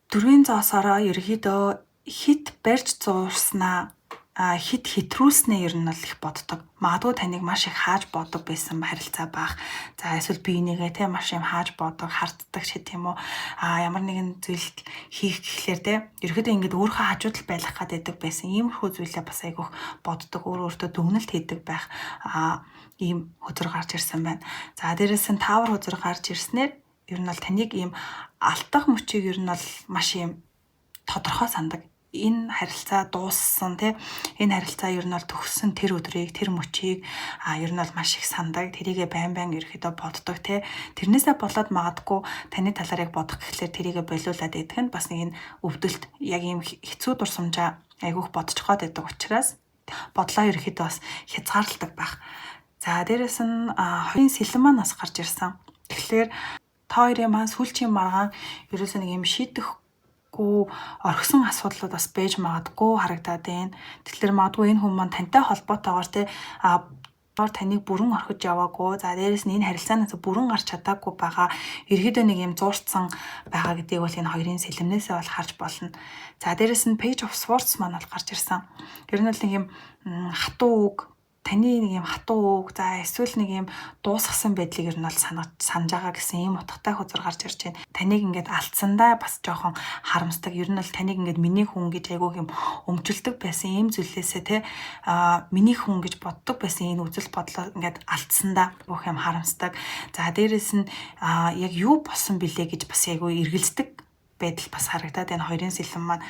Speaker 1: дөрвийн зоосороо ерөнхийдөө хэт барьж зуурснаа, хэт хэтрүүлснээ ер нь бол их боддог. Магадгүй таныг маш их хааж бодог байсан харилцаа баах. За, эсвэл биенийгээ те маш юм хааж бодог, харддаг ч гэх юм уу. Ямар нэгэн зүйл хийх гэхлээр те, ерөөдөө ингээд өөрийнхөө хажууд л байлгах гэдэг байсан. Иймэрхүү зүйлээ бас айгүйх боддог, өөр өөртөө дүгнэлт хийдэг байх ийм хөзөр гарч ирсэн байна. За, дээрэс нь Tower хөзөр гарч ирснээр ер нь бол таныг ийм алдах мөчийг ер нь бол маш юм тодорхой сандаг. Энэ харилцаа дууссан тий, энэ харилцаа ер нь бол төгссөн тэр өдрийг, тэр мөчийг ер нь бол маш их сандаг, тэрийгэ байн байн ерөөхдөө боддог тий. Тэрнээсээ болоод магадгүй таны талаар яг бодох гэхлээр тэрийгэ болиулаад идэх нь бас нэг энэ өвдөлт, яг ийм хэцүү дурсамжаа айгүйх бодчихоод байдаг учраас бодлоо ерөөхдөө бас хязгаарладаг байх. За, дээрэс нь хоёрын сэлэм маань бас гарч ирсэн. Тэгэхээр та хоёрын маань сүүлчийн маргаан ерөөсөө нэг юм шийдэхгүй орхисон асуудлууд бас байж магадгүй харагдаад байна. Тэгэхээр магадгүй энэ хүн маань тантай холбоотойгоор те таныг бүрэн орхиж яваагүй. За, дээрэс нь энэ харилцаанаас бүрэн гарч чадаагүй байгаа. Ерөөдөө нэг юм зуурцсан байгаа гэдгийг бол энэ хоёрын сэлэмнээсээ бол харж болно. За, дээрэс нь Page of Swords маань бол гарч ирсэн. Ер нь бол нэг юм хатуу үг, таны нэг юм хатуу үг, за эсвэл нэг юм дуусгасан байдлыг ер нь бол санаж байгаа гэсэн ийм утгатай хөзөр гарч ирж байна. Таныг ингээд алдсандаа бас жоохон харамсдаг. Ер нь бол таныг ингээд миний хүн гэж айгүйх юм өмчлөдөг байсан ийм зүйлээсээ те миний хүн гэж боддог байсан энэ үзэл бодлоо ингээд алдсандаа бүх юм харамсдаг. За, дээрэс нь яг юу болсон бilé гэж бас айгүй эргэлздэг байдал бас харагдаад энэ хоёрын сэлэм маань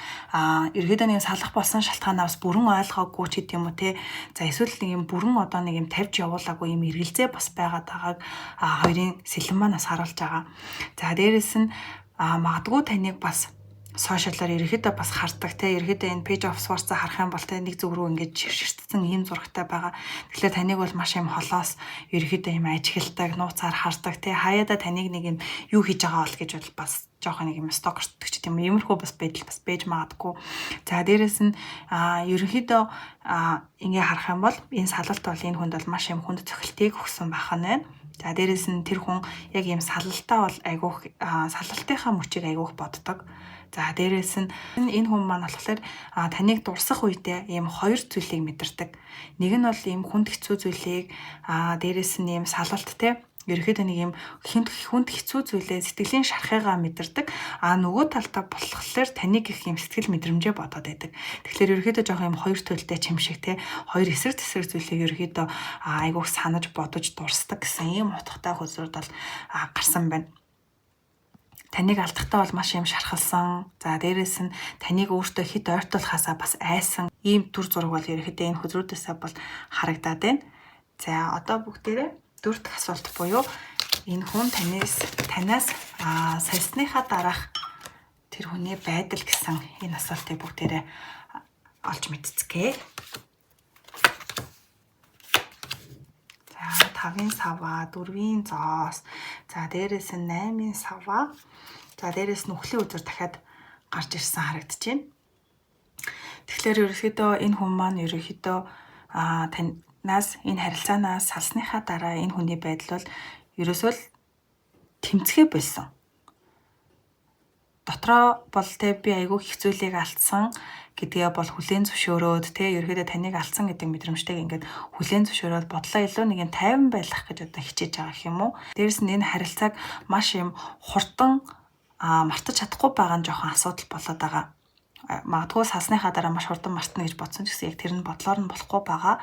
Speaker 1: ерөөдөө нэг салах болсон шалтгаанаа бас бүрэн ойлгоогүй ч гэдэм юм уу те. За, эсвэл нэг юм бүрэн одоо нэг юм тавьж явуулаагүй юм эргэлзээ бас байгаад байгааг хоёрын сэлэм маань бас харуулж байгаа. За, дээрэс нь магадгүй таныг бас social аар ерөөхдөө бас хардаг те, ерөөхдөө энэ Page of Swords-а харах юм бол те нэг зүг рүү ингээд ширтсэн ийм зурагтай байгаа. Тэгэхээр таныг бол маш юм холоос ерөөхдөө юм ажигладаг, нууцаар хардаг те, хаяада таныг нэг юм юу хийж байгаа бол гэж бол бас жоохон нэг юм stalker тдаг ч тийм иймэрхүү бас байдал бас байж магадгүй. За, дээрэс нь ерөнхийдөө ингээ харах юм бол энэ салалт бол энэ хүнд бол маш юм хүнд цохилтыг өгсөн байх нь байна. За, дээрэс нь тэр хүн яг ийм салалтаа бол айгүйх салалтынхаа мөчийг айгүйх боддог. За, дээрэс нь энэ хүн маань болохоор таныг дурсах үедээ ийм хоёр зүйлийг мэдэрдэг. Нэг нь бол ийм хүнд хэцүү зүйлийг, дээрэс нь ийм салалт те, ерөөхдөө нэг юм хүнд хэцүү зүйлээ, сэтгэлийн шархыгаа мэдэрдэг. А нөгөө талдаа болохоор таныг их юм сэтгэл мэдрэмжээ бодоод байдаг. Тэгэхээр ерөөхдөө жоох юм хоёр төлтэй чим шиг те, хоёр эсрэг тэсрэг зүйлийг ерөөхдөө айгүйх санаж бодож дурсдаг гэсэн ийм утгатай хөзрүүд бол гарсан байна. Таныг алдахдаа бол маш юм шархалсан. За, дээрэс нь таныг өөртөө хэд ойртуулахаасаа бас айсан ийм түр зураг бол ерөөхдөө энэ хөзрүүдээсээ бол харагдаад байна. За, одоо бүгдээрээ дөрөв дэх асуулт буюу энэ хүн танаас сольсныхаа дараах тэр хүний байдал гэсэн энэ асуултыг бүгдээрээ олж мэдцгээе. За, 5-ын саваа, 4-ийн зоос. За, дээрэс нь 8-ын саваа. За, дээрэс нь үхлийн үзэр дахиад гарч ирсэн харагдаж байна. Тэгэхээр ерөнхийдөө энэ хүн маань ерөнхийдөө танаас энэ харилцаанаас салсныхаа дараа энэ хүний байдал бол ерөөсөө л тэмцэхээ болсон. Дотроо бол те би айгүй их зүйлийг алдсан гэдгээ бол хүлээн зөвшөөрөөд те, ерөөдөө таныг алдсан гэдэг мэдрэмжтэйг ингээд хүлээн зөвшөөрөөд бодлоо илүү нэг юм тайван байх гэж одоо хичээж байгаа юм уу. Дээрэс нь энэ харилцааг маш юм хурдан мартаж чадахгүй байгаа нь жоохон асуудал болоод байгаа. Магадгүй салсныхаа дараа маш хурдан мартна гэж бодсон ч гэсэн яг тэр нь бодлоор нь болохгүй байгаа.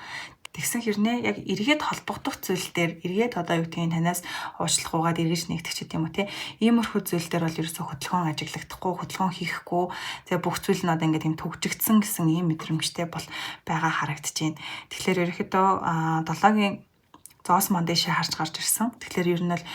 Speaker 1: Тэгсэн хэрнээ яг эргээд холбогдох зүйл дээр, эргээд одоо юу гэдгийг танаас уучлах угаад эргэж нэгдэх ч гэдэм үү те. Иймэрхүү зүйл дээр бол ерөөсөө хөдөлгөөн ажиглагдахгүй, хөдөлгөөн хийхгүй. Тэгээ бүх зүйл нь одоо ингээд юм төгжигдсэн гэсэн ийм мэдрэмжтэй бол байгаа харагдаж байна. Тэгэхээр ерөөхдөө 7-гийн зоос маань дэшээ харж гарч ирсэн. Тэгэхээр ер нь бол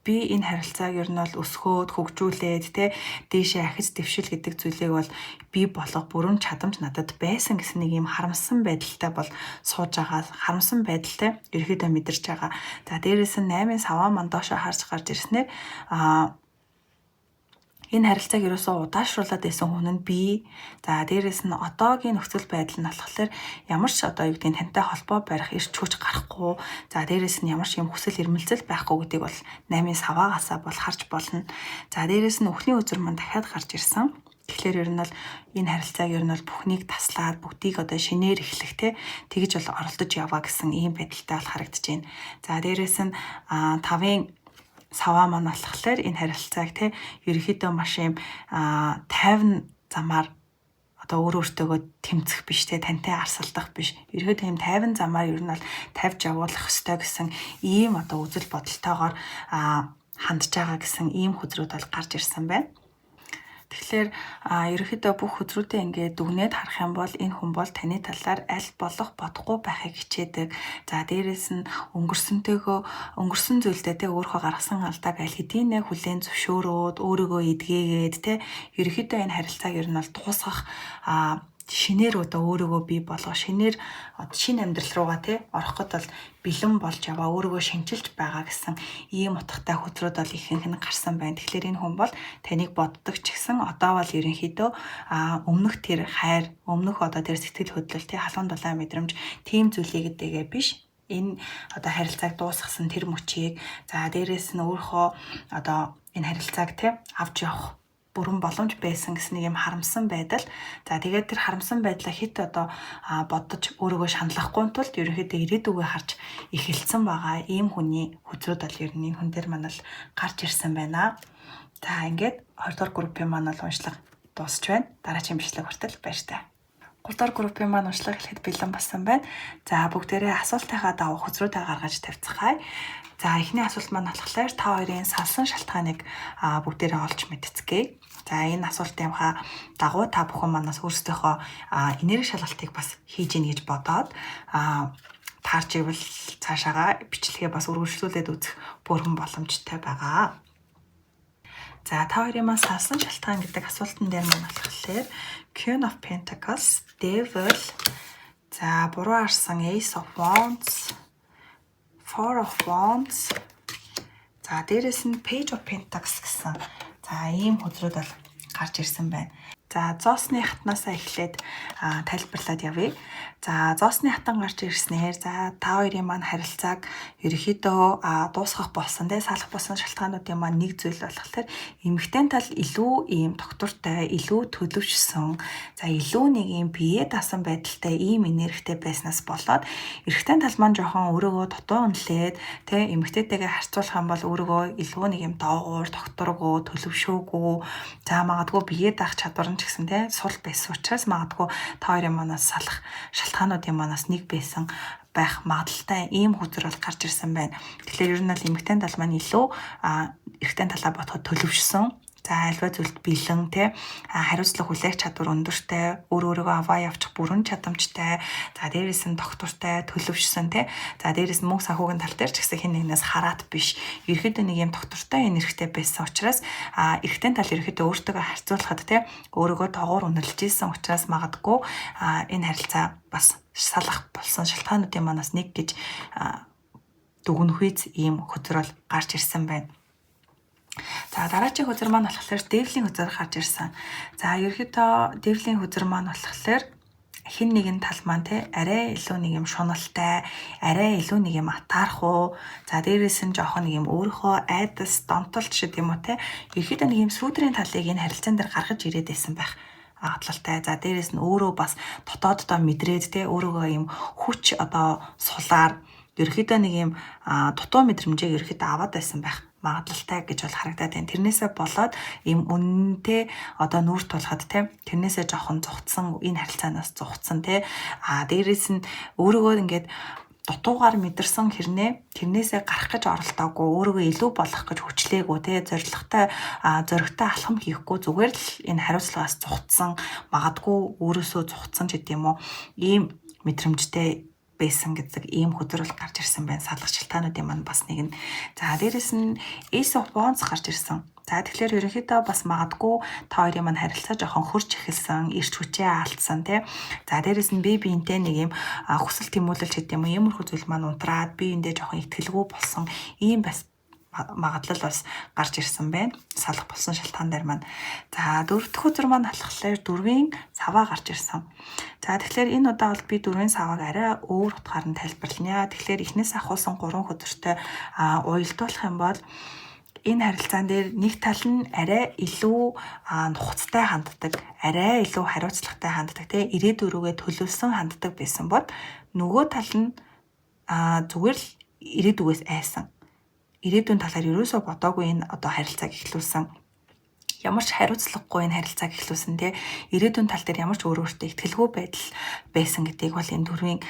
Speaker 1: би энэ харилцааг ер нь бол өсгөөд, хөгжүүлээд те дээшээ ахиж дэвшил гэдэг зүйлийг бол бий болгох бүрэн чадамж надад байсан гэсэн нэг юм харамсан байдалтай бол сууж байгаа, харамсан байдалтай ерөөхдөө мэдэрч байгаа. За, дээрэс нь 8-ын саваа маань доошоо харж гарч ирснээр энэ харилцааг ерөөсөө удаашруулад байсан хүн нь би. За, дээрэс нь одоогийн нөхцөл байдал нь болохоор ямар ч одоо юу гэдгийг тантай холбоо барих эрч хүч гарахгүй. За, дээрэс нь ямар ч юм хүсэл эрмэлзэл байхгүй гэдгийг бол 8-ын саваагаасаа бол харж болно. За, дээрэс нь үхлийн үзэр маань дахиад гарч ирсэн. Тэгэхээр ер нь бол энэ харилцааг ер нь бол бүхнийг таслаад бүгдийг одоо шинээр эхлэх те тэгж бол оролдож яваа гэсэн ийм байдалтай бол харагдаж байна. За, дээрэс нь 5-ын саваа маань болохоор энэ харилцааг те ерөнхийдөө маш юм тайван замаар одоо өөр өөртөөгөө тэмцэх биш те, тантай арсалдах биш. Ерөнхийдөө юм тайван замаар ер нь бол тавьж явуулах ёстой гэсэн ийм одоо үзэл бодолтойгоор хандж байгаа гэсэн ийм хөзрүүд бол гарч ирсэн байна. Тэгэхээр ерөнхийдөө бүх хөзрүүдээ ингээд дүгнээд харах юм бол энэ хүн бол таны талаар аль болох бодохгүй байхыг хичээдэг. За, дээрэс нь өнгөрсөнтэйгөө, өнгөрсөн зүйлдээ те, өөрийнхөө гаргасан алдааг аль хэдийнэ хүлээн зөвшөөрөөд, өөрийгөө эдгээгээд те, ерөнхийдөө энэ харилцааг ер нь бол дуусгах, шинээр одоо өөрийгөө бий болгох, шинээр шинэ амьдрал руугаа тий орох гээд бол бэлэн болж яваа, өөрийгөө шинчилж байгаа гэсэн ийм утгатай хөзрүүд бол ихэнх нь гарсан байна. Тэгэхээр энэ хүн бол таныг боддог ч гэсэн одоо бол ерөнхийдөө өмнөх тэр хайр, өмнөх одоо тэр сэтгэл хөдлөл тий, халуун дулаан мэдрэмж, тийм зүйлийг гэдгээ биш, энэ одоо харилцааг дуусгасан тэр мөчийг, за дээрэс нь өөрийнхөө одоо энэ харилцааг тий авч явах бүрэн боломж байсан гэсэн нэг юм харамсан байдал. За, тэгээд тэр харамсан байдлаа хэт одоо бодож өөрийгөө шаналлахгүй тулд ерөнхийдөө ирээдүгөө харж эхэлсэн байгаа ийм хүний хөзрүүд бол ер нь энэ хүн дээр маань л гарч ирсэн байна. За, ингээд 2 дугаар группийн маань бол уншлага дуусч байна. Дараагийн бичлэг хүртэл баяртай. 3 дахь группийн маань уншлага эхлэхэд бэлэн болсон байна. За, бүгдээрээ асуултынхаа дагуу хөзрүүдээ гаргаж тавьцгаая. За, эхний асуулт маань болохоор та хоёрын салсан шалтгааныг бүгдээрээ олж мэдцгээе. За, энэ асуултынхаа дагуу та бүхэн манаас өөрсдийнхөө энерги шалгалтыг бас хийж ийн гэж бодоод, таарч ивэл цаашаага бичлэгээ бас үргэлжлүүлээд үзэх бүрэн боломжтой байгаа. За, та хоёрын маань салсан шалтгаан гэдэг асуултан дээр маань болохоор Queen of Pentacles, Devil, за, буруу харсан, Ace of Wands, Four of Wands, за, дээрэс нь Page of Pentacles гэсэн, за, ийм хөзрүүд бол гарч ирсэн байна. За, зоосны хатнаасаа эхлээд тайлбарлаад явъя. За, зоосны хатан гарч ирснээр, за, та хоёрын маань харилцааг ерөнхийдөө дуусгах болсон те, салах болсон шалтгаануудын маань нэг зүйл болохоор эмэгтэй тал илүү ийм тогтвортой, илүү төлөвшсөн, за, илүү нэг ийм бие даасан байдалтай ийм энергитэй байснаас болоод эрэгтэй тал маань жоохон өөрийгөө дутуу үнэлээд те, эмэгтэйтэйгээ харьцуулах юм бол өөрийгөө илүү нэг юм доогуур, тогтворгүй, төлөвшөөгүй, за, магадгүй бие даах чадвар нь ч гэсэн те сул байсан учраас магадгүй та хоёрын манаас салах шалтгаануудын манаас нэг байсан байх магадлалтай ийм хөзөр бол гарч ирсэн байна. Тэгэхээр ер нь бол эмэгтэй тал маань илүү эрэгтэй талаа бодоход төлөвшсөн. За, альва зүйлд бэлэн те, хариуцлага хүлээх чадвар өндөртэй, өөр өөрийгөө аваа явчих бүрэн чадамжтай, за, дээрэс нь тогтвортой, төлөвшсөн те. За, дээрэс нь мөнгө санхүүгийн тал дээр ч гэсэн хэн нэгнээс хараат биш. Ерөнхийдөө нэг юм тогтвортой энергитэй байсан учраас эрэгтэй тал ерөнхийдөө өөртөө харьцуулахад те, өөрийгөө доогуур үнэлж исэн учраас магадгүй энэ харилцаа бас салах болсон шалтгаануудын манаас нэг гэж дүгнэхүйц ийм хөзөр бол гарч ирсэн байна. За, дараагийн хөзөр маань болохоор Devil ийн хөзөр гарч ирсэн. За, ерөнхийдөө Devil ийн хөзөр маань болохоор хэн нэгэн тал маань те, арай илүү нэг юм шуналтай, арай илүү нэг юм атаархуу. За, дээрэс нь жоохон нэг юм өөрийнхөө айдас, донтолт шиг юм уу те. Ерөнхийдөө нэг юм сүүдрийн талыг энэ харилцаан дээр гаргаж ирээд байсан байх магадлалтай. За, дээрэс нь өөрөө бас дотооддоо мэдрээд те, өөрийгөө юм хүч одоо сулаар ерөнхийдөө нэг юм дутуу мэдрэмжийг ерөнхийдөө аваад байсан байх магадлалтай гэж бол харагдаад байна. Тэрнээсээ болоод ийм үнэнтэй одоо нүүр тулахад те, тэрнээсээ жоохон зугтсан, энэ харилцаанаас зугтсан те. А дээрэс нь өөрийгөө ингээд дутуугаар мэдэрсэн хэрнээ тэрнээсээ гарах гэж оролдоогүй, өөрийгөө илүү болгох гэж хүчлээгүй те, зоригтой зоригтой алхам хийхгүй, зүгээр л энэ хариуцлагаас зугтсан, магадгүй өөрөөсөө зугтсан ч гэдэм юм уу, ийм мэдрэмжтэй байсан гэдэг ийм хөзөр бол гарч ирсэн байна. Салах шалтгаануудын маань бас нэг нь. За, дээрэс нь Ace of Wands гарч ирсэн. За, тэгэхээр ерөнхийдөө бас магадгүй та хоёрын маань харилцаа жоохон хөрч эхэлсэн, эрч хүчээ алдсан тий. За, дээрэс нь бие биентэй нэг юм хүсэл тэмүүлэл ч гэдэг юм уу, иймэрхүү зүйл маань унтраад, биендээ жоохон итгэлгүй болсон ийм бас магадлал бас гарч ирсэн байна. Салах болсон шалтгаан дээр маань. За, дөрөв дэх хөзөр маань болохоор дөрвийн саваа гарч ирсэн. За, тэгэхээр энэ удаа бол би дөрвийн савааг арай өөр утгаар нь тайлбарлана. Тэгэхээр эхнээс ахуулсан гурван хөзөртэй уялдуулах юм бол энэ харилцаан дээр нэг тал нь арай илүү нухацтай ханддаг, арай илүү хариуцлагатай ханддаг, тий, ирээдүй рүүгээ төлөвлөсөн ханддаг байсан бол нөгөө тал нь зүгээр л ирээдүгээс айсан, ирээдүйн талаар ерөөсөө бодоогүй энэ одоо харилцааг эхлүүлсэн, ямар ч хариуцлагагүй энэ харилцааг эхлүүлсэн те, ирээдүйн тал дээр ямар ч өөр өөртөө итгэлгүй байдал байсан гэдгийг бол энэ дөрвийн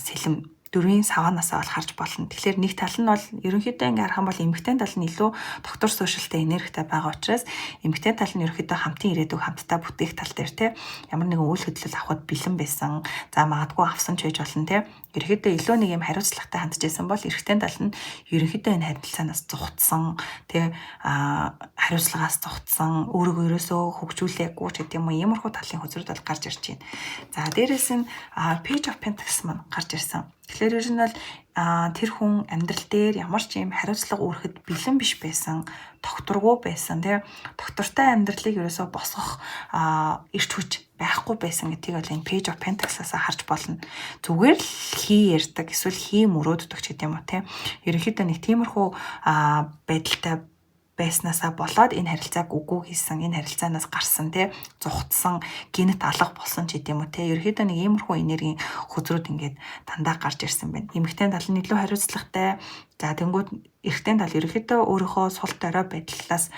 Speaker 1: сэлэм Дөрвийн саваанаасаа бол харж болно. Тэгэхээр нэг тал нь бол ерөнхийдөө ингээ харах юм бол эмэгтэй тал нь илүү тогтвор суурьшилтай, энергитэй байгаа учраас эмэгтэй тал нь ерөнхийдөө хамтын ирээдүйг хамтдаа бүтээх тал дээр те ямар нэгэн үйл хөдлөл авахд бэлэн байсан. За, магадгүй авсан ч байж болно те. Ерөнхийдөө илүү нэг юм хариуцлагатай хандж байсан бол эрэгтэй тал нь ерөнхийдөө энэ харилцаанаас зугтсан те, хариуцлагаас зугтсан, өөрийгөө ерөөсөө хөгжүүлээгүй ч гэдэг юм уу, иймэрхүү талын хөзрүүд бол гарч ирж байна. За, дээрэс нь Page of Pentacles маань гарч ирсэн. Тэгэхээр ер нь бол тэр хүн амьдрал дээр ямар ч юм хариуцлага үүрэхэд бэлэн биш байсан, тогтворгүй байсан тий. Тогтвортой амьдралыг ерөөсөө босгох эрч хүч байхгүй байсан гэдгийг бол энэ Page of Pentacles-аас харж болно. Зүгээр л хий ярьдаг эсвэл хий мөрөөддөг ч гэдэг юм уу тий. Ерөнхийдөө нэг тиймэрхүү байдалтай байснаасаа болоод энэ харилцааг үгүй хийсэн, энэ харилцаанаас гарсан тий, зугтсан, гэнэт алга болсон ч гэдэм үү тий. Ерөнхийдөө нэг иймэрхүү энергийн хөзрүүд ингээд дандаа гарч ирсэн байна. Эмэгтэй тал нь илүү хариуцлагатай. За, тэгэнгүүт эрэгтэй тал ерөнхийдөө өөрийнхөө сул дорой байдлаас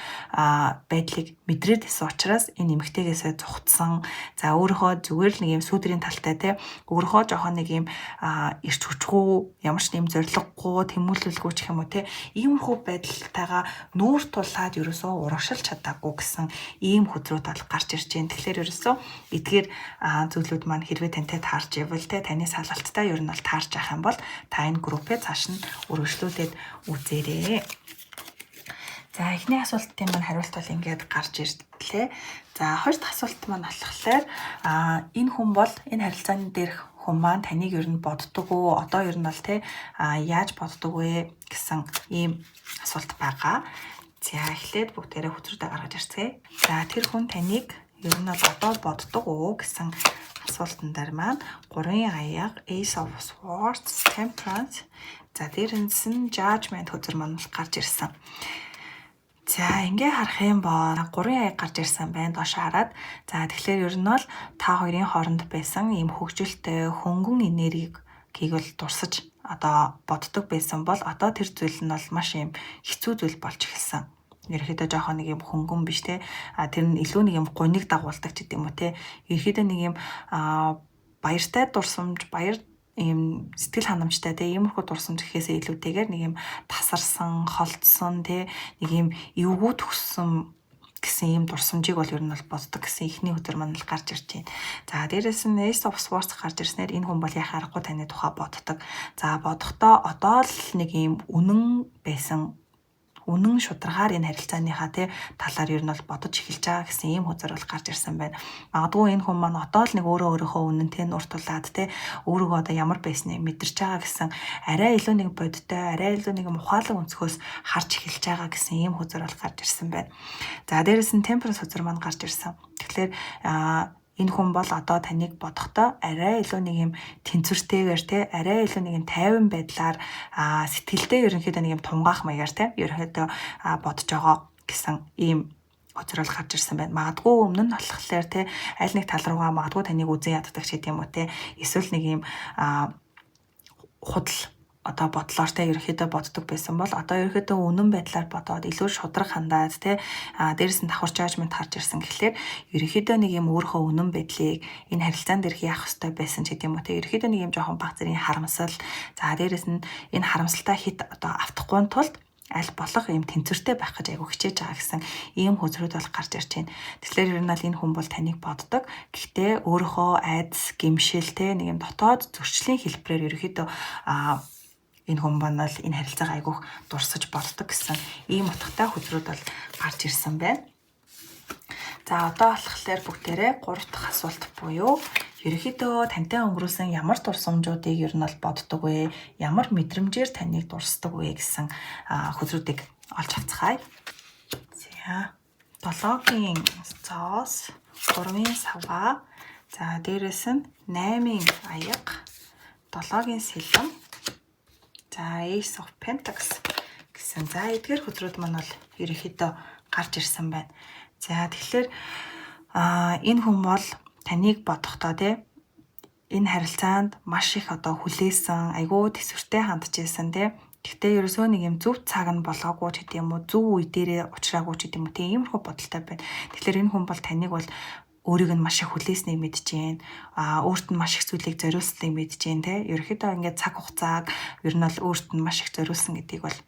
Speaker 1: байдлыг мэдрээд исэн учраас энэ эмэгтэйгээсээ зугтсан. За, өөрийнхөө зүгээр л нэг юм сүүдрийн талтай те, өөрийнхөө жоохон нэг юм эрч хүчгүй, ямар ч юм зориггүй, тэмүүлэлгүй ч гэх юм уу те, иймэрхүү байдалтайгаа нүүр тулаад ерөөсөө урагшилж чадаагүй гэсэн ийм хөзрүүд бол гарч ирж байна. Тэгэхээр ерөөсөө эдгээр зүйлүүд маань хэрвээ тантай таарч ивэл те, таны салалттай ер нь бол таарч явах юм бол та энэ группээ цааш нь үргэлжлүүлээд үзээрэй. За, эхний асуултын маань хариулт бол ингээд гарч ирлээ. За, хоёр дахь асуулт маань болохоор энэ хүн бол, энэ харилцааны дээрх хүн маань таныг ер нь боддог уу? Одоо ер нь бол те яаж боддог вэ гэсэн ийм асуулт байгаа. За, эхлээд бүгдээрээ хөзрүүдээ гаргаж ирцгээе. За, тэр хүн таныг ер нь бол одоо боддог уу гэсэн асуултан дээр маань 3-ын аяга, Ace of Swords, Temperance, за, дээрээс нь Judgment хөзөр маань гарч ирсэн. За, ингээ харах юм бол 3-ын аяга гарч ирсэн байна доош хараад. За, тэгэхээр ер нь бол та хоёрын хооронд байсан ийм хөгжилтэй, хөнгөн энергийг бол дурсаж одоо боддог байсан бол одоо тэр зүйл нь бол маш ийм хэцүү зүйл болж эхэлсэн. Ерөнхийдөө жоохон нэг юм хөнгөн биш те. А тэр нь илүү нэг юм гуниг дагуулдаг ч гэдэм үү те. Ерөнхийдөө нэг юм баяртай дурсамж, баяр ийм сэтгэл ханамжтай те, иймэрхүү дурсамж гэхээсээ илүүтэйгээр нэг юм тасарсан, холдсон те, нэг юм эвгүй төгссөн гэсэн ийм дурсамжийг бол ер нь бол боддог гэсэн эхний өдөр маань л гарч ирж байна. За, дээрэс нь Ace of Swords гарч ирснээр энэ хүн бол яхаа аргагүй таны тухай боддог. За, бодохдоо одоо л нэг ийм үнэн байсан, үнэн шударгаар энэ харилцааныхаа тий талаар ер нь бол бодож эхэлж байгаа гэсэн ийм хөзөр бол гарч ирсэн байна. Магадгүй энэ хүн маань одоо л нэг өөрөө өөрийнхөө үнэнтэй нуур тулаад тий өөрийгөө одоо ямар байсныг мэдэрч байгаа гэсэн, арай илүү нэг бодтой, арай илүү нэг ухаалаг өнцгөөс харж эхэлж байгаа гэсэн ийм хөзөр бол гарч ирсэн байна. За, дээрэс нь Temperance хөзөр маань гарч ирсэн. Тэгэхээр энэ хүн бол одоо таныг бодохдоо арай илүү нэг юм тэнцвэртэйгээр те, арай илүү нэг юм тайван байдлаар, сэтгэлдээ ерөнхийдөө нэг юм тунгаах маягаар те ерөнхийдөө бодож байгаа гэсэн ийм хөзрөл гарч ирсэн байна. Магадгүй өмнө нь болохоор те аль нэг тал руугаа магадгүй таныг үзэн яддаг ч гэдэм юм уу те, эсвэл нэг юм худал одоо бодлоор те ерөнхийдөө боддог байсан бол одоо ерөнхийдөө үнэн байдлаар бодоод, илүү шударга хандаад те, дээрэс нь давхар Judgment гарч ирсэн гэхлээр ерөнхийдөө нэг юм өөрийнхөө үнэн байдлыг, энэ харилцаан дээрх яах ёстой байсан ч гэдэм юм уу те, ерөнхийдөө нэг юм жоохон баг зэргийн харамсал, за, дээрэс нь энэ харамсалтай хит одоо автахгүй тулд аль болох ийм тэнцвэртэй байх гэж айгу хичээж байгаа гэсэн ийм хөзрүүд бол гарч ирж байна. Тэгэхээр ер нь бол энэ хүн бол таныг боддог. Гэхдээ өөрийнхөө айдас, гэмшил те, нэг юм дотоод зөрчлийн хэлбэрээр ерөнхийдөө энэ хүн бол энэ харилцаагаа айгүйх дурсаж боддог гэсэн ийм утгатай хөзрүүд бол гарч ирсэн байна. За, одоо болохоор бүгдээрээ гурав дахь асуулт буюу ерөнхийдөө тантай өнгөрүүлсэн ямар дурсамжуудыг ер нь бол боддог вэ? Ямар мэдрэмжээр таныг дурсдаг вэ гэсэн хөзрүүдийг олж авцгаая. За, 7-гийн зоос, 3-ын саваа, за, дээрэс нь 8-ын аяга, 7-гийн сэлэм, за, Ace of Pentacles гэсэн. За, эдгээр хөзрүүд маань бол ерөнхийдөө гарч ирсэн байна. За, тэгэхээр энэ хүн бол таныг бодохдоо тий энэ харилцаанд маш их одоо хүлээсэн, айгүй тэсвэртэй хандж байсан тий. Гэхдээ ерөөсөө нэг юм зөв цаг нь болоогүй ч гэдэм юм уу, зөв үе дээрээ уулзраагүй ч гэдэм юм уу, тийм иймэрхүү бодолтой байна. Тэгэхээр энэ хүн бол таныг бол Өөрийг нь маш их хүлээснийг мэдэж гин, өөрт нь маш их зүйлийг зориулсныг мэдэж гин те. Ерөнхийдөө ингээд цаг хугацааг ер нь бол өөрт нь маш их зориулсан гэдгийг бол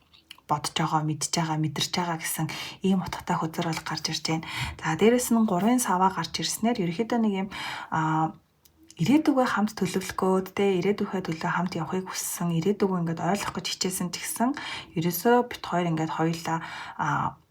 Speaker 1: бодож байгаа, мэдж байгаа, мэдэрч байгаа гэсэн ийм утгатай хөзөр бол гарч ирж байна. За, дээрэс нь 3-ын саваа гарч ирснээр ерөнхийдөө нэг юм ирээдүгөө хамт төлөвлөх гээд те, ирээдүйхээ төлөө хамт явахыг хүссэн, ирээдүгөө ингээд ойлгох гэж хичээсэн ч гэсэн ерөөсөө бид хоёр ингээд хоёулаа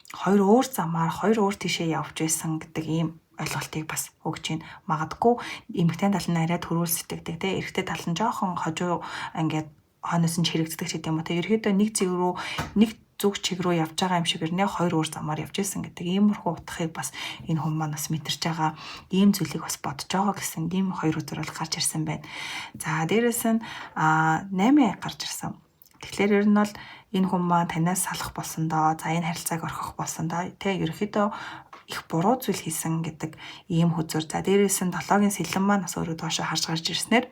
Speaker 1: хоёр өөр замаар, хоёр өөр тийшээ явж байсан гэдэг ийм ойлголтыг бас өгч байна. Магадгүй эмэгтэй тал нь арай түрүүл сэтгэдэг те, эрэгтэй тал нь жоохон хожуу ингээд хойноос нь чирэгддэг ч гэдэг юм уу те. Ерөөдөө нэг зэг рүү, нэг зүг чиг рүү явж байгаа юм шиг ирнэ, хоёр өөр замаар явж исэн гэдэг иймэрхүү утгыг бас энэ хүн маань бас мэдэрч байгаа, ийм зүйлийг бас бодож байгаа гэсэн ийм хоёр үзэр бол гарч ирсэн байна. За, дээрэс нь 8 гарч ирсэн. Тэгэхээр ер нь бол энэ хүн маань танаас салах болсондоо, за, энэ харилцааг орхих болсондоо тэ, ерөөхдөө их буруу зүйл хийсэн гэдэг ийм хөзөр. За, дээрэс нь 7-гийн сэлэм маань бас өөрөө доошо харж гарч ирснээр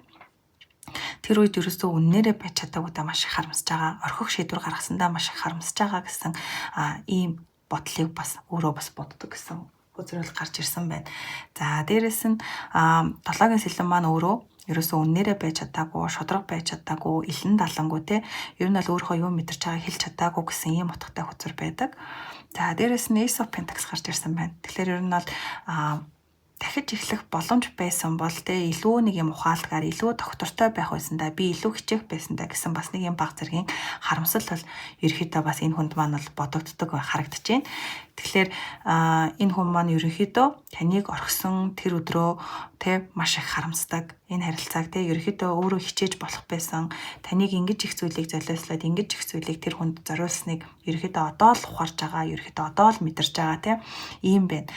Speaker 1: тэр үед ерөөсөө үннээрээ байж чадаагүйдаа маш их харамсаж байгаа. Орхих шийдвэр гаргасандаа маш их харамсаж байгаа гэсэн ийм бодлыг бас өөрөө бас боддог гэсэн үзрэл гарч ирсэн байна. За, дээрэс нь 7-гийн сэлэм маань өөрөө ерөөсөө үннээрээ байж чадаагүй, шударга байж чадаагүй, илэн далангүй те. Ер нь бол өөрийнхөө юу мэдэрч байгааг хэлж чадаагүй гэсэн ийм утгатай хөзөр байдаг. За, дээрэс нь Ace of Pentacles гарч ирсэн байна. Тэгэхээр ер нь бол дахиж эхлэх боломж байсан бол те, илүү нэг юм ухаалгаар, илүү тогтвортой байх байсан да, би илүү хичээх байсан да гэсэн бас нэг юм баг зэргийн харамсал бол ерөөхдөө бас энэ хүнд маань бол бодогддог харагдаж байна. Тэгэхээр энэ хүн маань ерөнхийдөө таныг орхисон тэр өдрөө те, маш их харамсдаг. Энэ харилцааг те, ерөнхийдөө өөрөө хичээж болох байсан. Таныг ингэж их зүйлийг золиослоод, ингэж их зүйлийг тэр хүнд зориулсныг ерөнхийдөө одоо л ухаарч байгаа, ерөнхийдөө одоо л мэдэрч байгаа те. Ийм байна.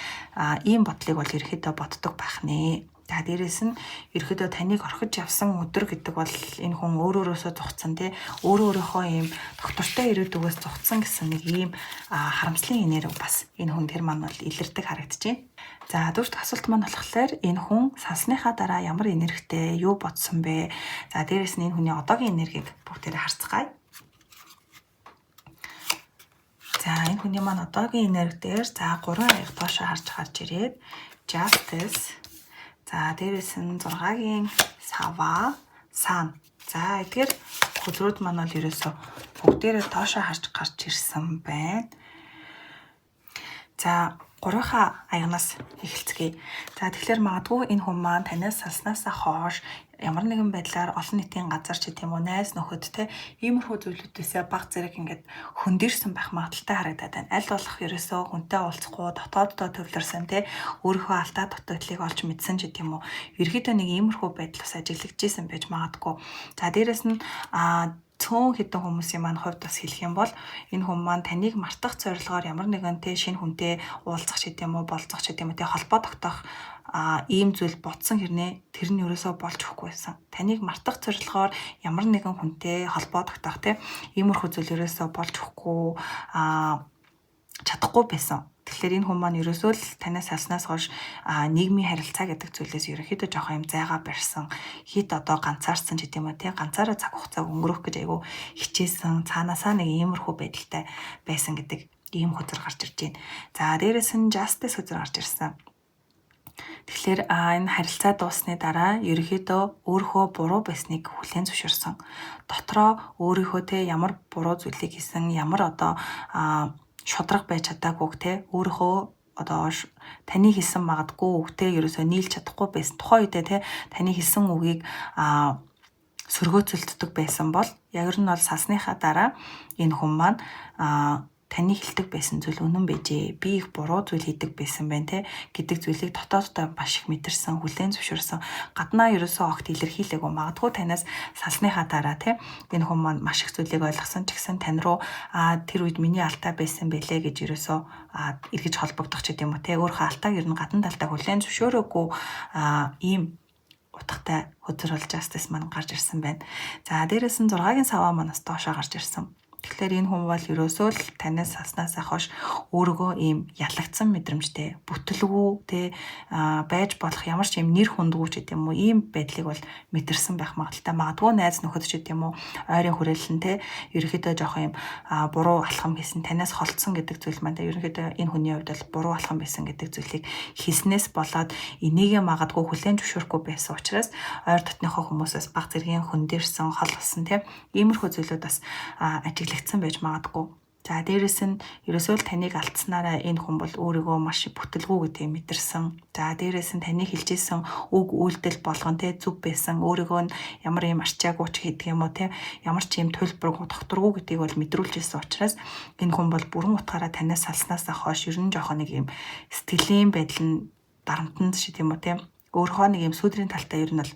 Speaker 1: Ийм бодлыг бол ерөнхийдөө боддог байх нэ. За, дээрэс нь ерөөдөө таныг орхиж явсан өдөр гэдэг бол энэ хүн өөр өөрөөсөө зугтсан тий, өөрөө өөрийнхөө ийм доктортой ирээдүгөөс зугтсан гэсэн нэг ийм харамслын энерги бас энэ хүн тэр маань бол илэрдэг харагдаж байна. За, дөрөв дэх асуулт маань болохоор энэ хүн салсныхаа дараа ямар энергитэй, юу бодсон бэ? За, дээрэс нь энэ хүний одоогийн энергийг бүгдээрээ харцгаая. За, энэ хүний маань одоогийн энерги дээр, за, 3 аяг доошоо харж гарч ирээд Justice. За, дээрэс нь 6-гийн сава, Sun. За, эдгээр хөзрүүд маань бол ерөөсө бүгдээрээ доошоо харж гарч ирсэн байна. За, гурвынхаа аягнаас эхэлцгээе. За, тэгэхээр магадгүй энэ хүн маань танаас салснаасаа хойш ямар нэгэн байдлаар олон нийтийн газар ч гэдэм үү, найз нөхөд те, иймэрхүү зүйлүүдээсээ баг зэрэг ингээд хөндөрсөн байх магадлалтай харагдаад байна. Аль болох ерөөсөө хүнтэй уулзахгүй дотооддоо төвлөрсөн те, өөрийнхөө алдаа дутагдлыг олж мэдсэн ч гэдэм үү. Ерөөдөө нэг иймэрхүү байдал бас ажиглагдчихсан байж магадгүй. За, дээрэс нь цөөн хэдэн хүмүүсийн маань хувьд бас хэлэх юм бол энэ хүн маань таныг мартах зорилгоор ямар нэгэн те, шинэ хүнтэй уулзах ч гэдэм үү, болзох ч гэдэм үү те, холбоо тогтоох ийм зүйл бодсон хэрнээ тэр нь ерөөсөө болж өгөхгүй байсан. Таныг мартах зорилгоор ямар нэгэн хүнтэй холбоо тогтоох те, иймэрхүү зүйл ерөөсөө болж өгөхгүй, чадахгүй байсан. Тэгэхээр энэ хүн маань ерөөсөө л танаас салснаас хойш нийгмийн харилцаа гэдэг зүйлээс ерөнхийдөө жоохон юм зайгаа барьсан. Хит одоо ганцаарсан ч гэдэм үү те, ганцаараа цаг хугацааг өнгөрөөх гэж айгүй хичээсэн. Цаанаасаа нэг иймэрхүү байдалтай байсан гэдэг ийм хөзөр гарч ирж байна. За, дээрэс нь Justice хөзөр гарч ирсэн. Тэгэхээр энэ харилцаа дууссаны дараа ерөнхийдөө өөрийнхөө буруу байсныг хүлээн зөвшөөрсөн. Дотроо өөрийнхөө те, ямар буруу зүйлийг хийсэн, ямар одоо шударга байж чадаагүйг те, өөрийнхөө одоо таны хэлсэн магадгүй үгтэй ерөөсөө нийлж чадахгүй байсан. Тухайн үедээ те, таны хэлсэн үгийг сөргөөцөлддөг байсан бол яг нь бол салсныхаа дараа энэ хүн маань таны хэлдэг байсан зүйл үнэн байжээ. Би их буруу зүйл хийдэг байсан байна те гэдэг зүйлийг дотооддоо маш их мэдэрсэн, хүлээн зөвшөөрсөн. Гаднаа ерөөсөө огт илэрхийлээгүй. Магадгүй танаас салсныхаа дараа те, энэ хүн маань маш их зүйлийг ойлгосон ч гэсэн тань руу тэр үед миний алдаа байсан бэлээ гэж ерөөсөө эргэж холбогдох ч гэдэм үү те. Өөрийнхөө алдааг ер нь гадна талдаа хүлээн зөвшөөрөөгүй ийм утгатай хөзөр бол Justice маань гарч ирсэн байна. За, дээрэс нь 6-гийн саваа манаас доошоо гарч ирсэн. Тэгэхээр энэ хүн бол ерөөсөө л танаас салснаасаа хойш өөрийгөө ийм ялагдсан мэдрэмжтэй, бүтэлгүй те байж болох ямар ч юм нэр хүндгүй ч гэдэм юм уу, ийм байдлыг бол мэдэрсэн байх магадлалтай. Магадгүй найз нөхөд ч гэдэм юм уу, ойрын хүрээлэн те ерөнхийдөө жоох юм буруу алхам хийсэн, танаас холдсон гэдэг зүйл маань те ерөнхийдөө энэ хүний хувьд бол буруу алхам байсан гэдэг зүйлийг хийснээс болоод энийгээ магадгүй хүлээн зөвшөөрөхгүй байсан учраас ойр дотныхоо хүмүүсээс баг зэргийн хөндөрсөн, хол болсон те иймэрхүү зүйлүүд бас ажиглагдсан байж магадгүй. За дээрэс нь ерөөсөө л таныг алдсанараа энэ хүн бол өөрийгөө маш бүтэлгүй гэдгийг мэдэрсэн. За дээрэс нь таны хэлжсэн үг үйлдэл болгон те зөв байсан. Өөрийгөө нь ямар юм арчаагүй ч гэдэг юм уу те ямар ч юм төлбөргүй докторгүй гэдгийг бол мэдрүүлж ирсэн учраас энэ хүн бол бүрэн утгаараа танаас салснаасаа хойш ер нь жоохон нэг юм сэтгэлийн байдал нь дарамтанд шиг юм уу те өөрийнхөө нэг юм сүдрийн талтай ер нь бол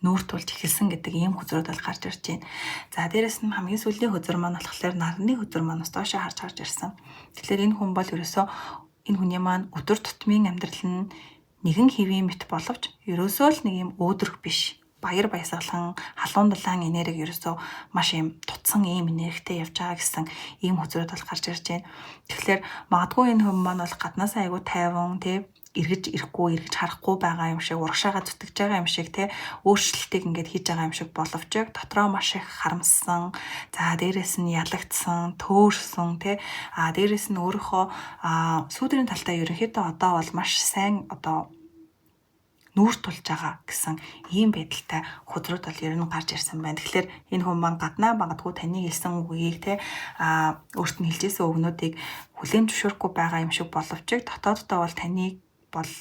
Speaker 1: нүүр тулж эхэлсэн гэдэг ийм хөзрүүд бол гарч ирж байна. За дээрэс нь хамгийн сүүлийн хөзөр маань болохоор нарны хөзөр маань бас доошоо харж гарч ирсэн. Тэгэхээр энэ хүн бол ерөөсөө энэ хүний маань өдөр тутмын амьдрал нь нэгэн хэвийн мэт боловч ерөөсөө л нэг юм өөдрөг биш. Баяр баясгалан, халуун дулаан энерги ерөөсөө маш юм тутсан ийм энергитэй явж байгаа гэсэн ийм хөзрүүд бол гарч ирж байна. Тэгэхээр магадгүй энэ хүн маань бол гаднаасаа айгүй тайван тий эргэж ирэхгүй, эргэж харахгүй байгаа юм шиг, урагшаага зүтгэж байгаа юм шиг те өөрчлөлтийг ингээд хийж байгаа юм шиг боловч дотроо маш их харамссан. За дээрэс нь ялагдсан, төөрсөн те. А дээрэс нь өөрийнхөө сүүдрийн талтай ерөнхийдөө одоо бол маш сайн одоо нүүр тулж байгаа гэсэн ийм байдалтай хөзрүүд бол ер нь гарч ирсэн байна. Тэгэхээр энэ хүн маань гаднаа магадгүй таны хэлсэн үгийг те өөрт нь хэлжсэн үгнүүдийг хүлээн зөвшөөрөхгүй байгаа юм шиг боловч дотооддоо бол таныг бол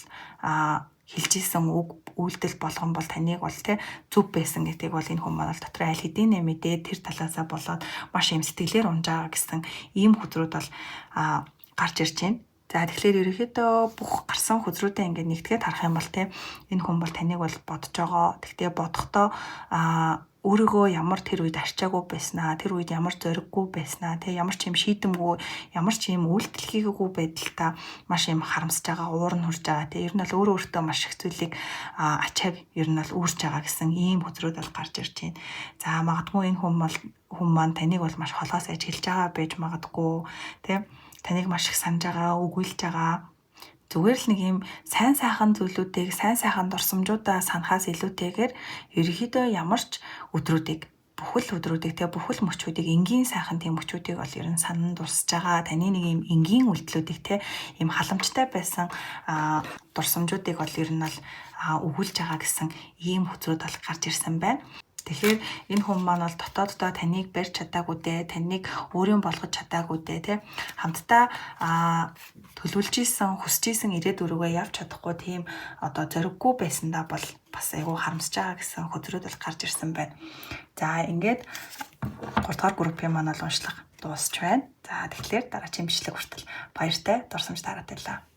Speaker 1: хэлжсэн үг үйлдэл болгон бол таныг бол те зөв байсан гэдгийг бол энэ хүн маань бол дотор аль хэдийн мэдээ тэр талаасаа болоод маш юм сэтгэлээр унж байгаа гэсэн ийм хөзрүүд бол гарч ирж байна. За тэгэхээр ерөнхийдөө бүх гарсан хөзрүүдээ ингээд нэгтгээд харах юм бол те энэ хүн бол таныг бол бодож байгаа. Тэгтээ бодохдоо өөрийгөө ямар тэр үед арчаагүй байснаа, тэр үед ямар зориггүй байснаа, тэ ямар ч юм шийдэмгүй, ямар ч юм үйлдэл хийгээгүй байдалтай маш юм харамсаж байгаа, уур нь хурж байгаа, тэ ер нь бол өөрөө өөртөө маш их зүйлийг ачааг ер нь бол үүрч байгаа гэсэн ийм хөзрүүд бол гарч ирж байна. За магадгүй энэ хүн маань таныг бол маш холоос ажиглаж байгаа байж магадгүй, тэ таныг маш их санаж байгаа, өгүүлж байгаа. Зүгээр л нэг юм сайн сайхан зүйлүүдийг, сайн сайхан дурсамжуудаа санахаас илүүтэйгээр ерөнхийдөө ямар ч өдрүүдийг, бүхэл өдрүүдийг те бүхэл мөчүүдийг энгийн сайхан тийм мөчүүдийг бол ер нь санан дурсаж байгаа. Таны нэг юм энгийн үйлдэлүүдийг те ийм халамжтай байсан дурсамжуудыг бол ер нь бол өгүүлж байгаа гэсэн ийм хөзрүүд бол гарч ирсэн байна. Тэгэхээр энэ хүн маань бол дотооддоо таныг барьж чадаагүй дээ, таныг өөрийн болгож чадаагүй дээ, тэ хамтдаа төлөвлөж исэн, хүсэж исэн ирээдүйрүүгээ явж чадахгүй тийм одоо зориггүй байсандаа бол бас айгүй харамсаж байгаа гэсэн хөзрүүд бол гарч ирсэн байна. За ингээд 3 дугаар группийн маань бол уншлага дуусч байна. За тэгэхээр дараагийн бичлэг хүртэл баяртай дурсамж тараад байлаа.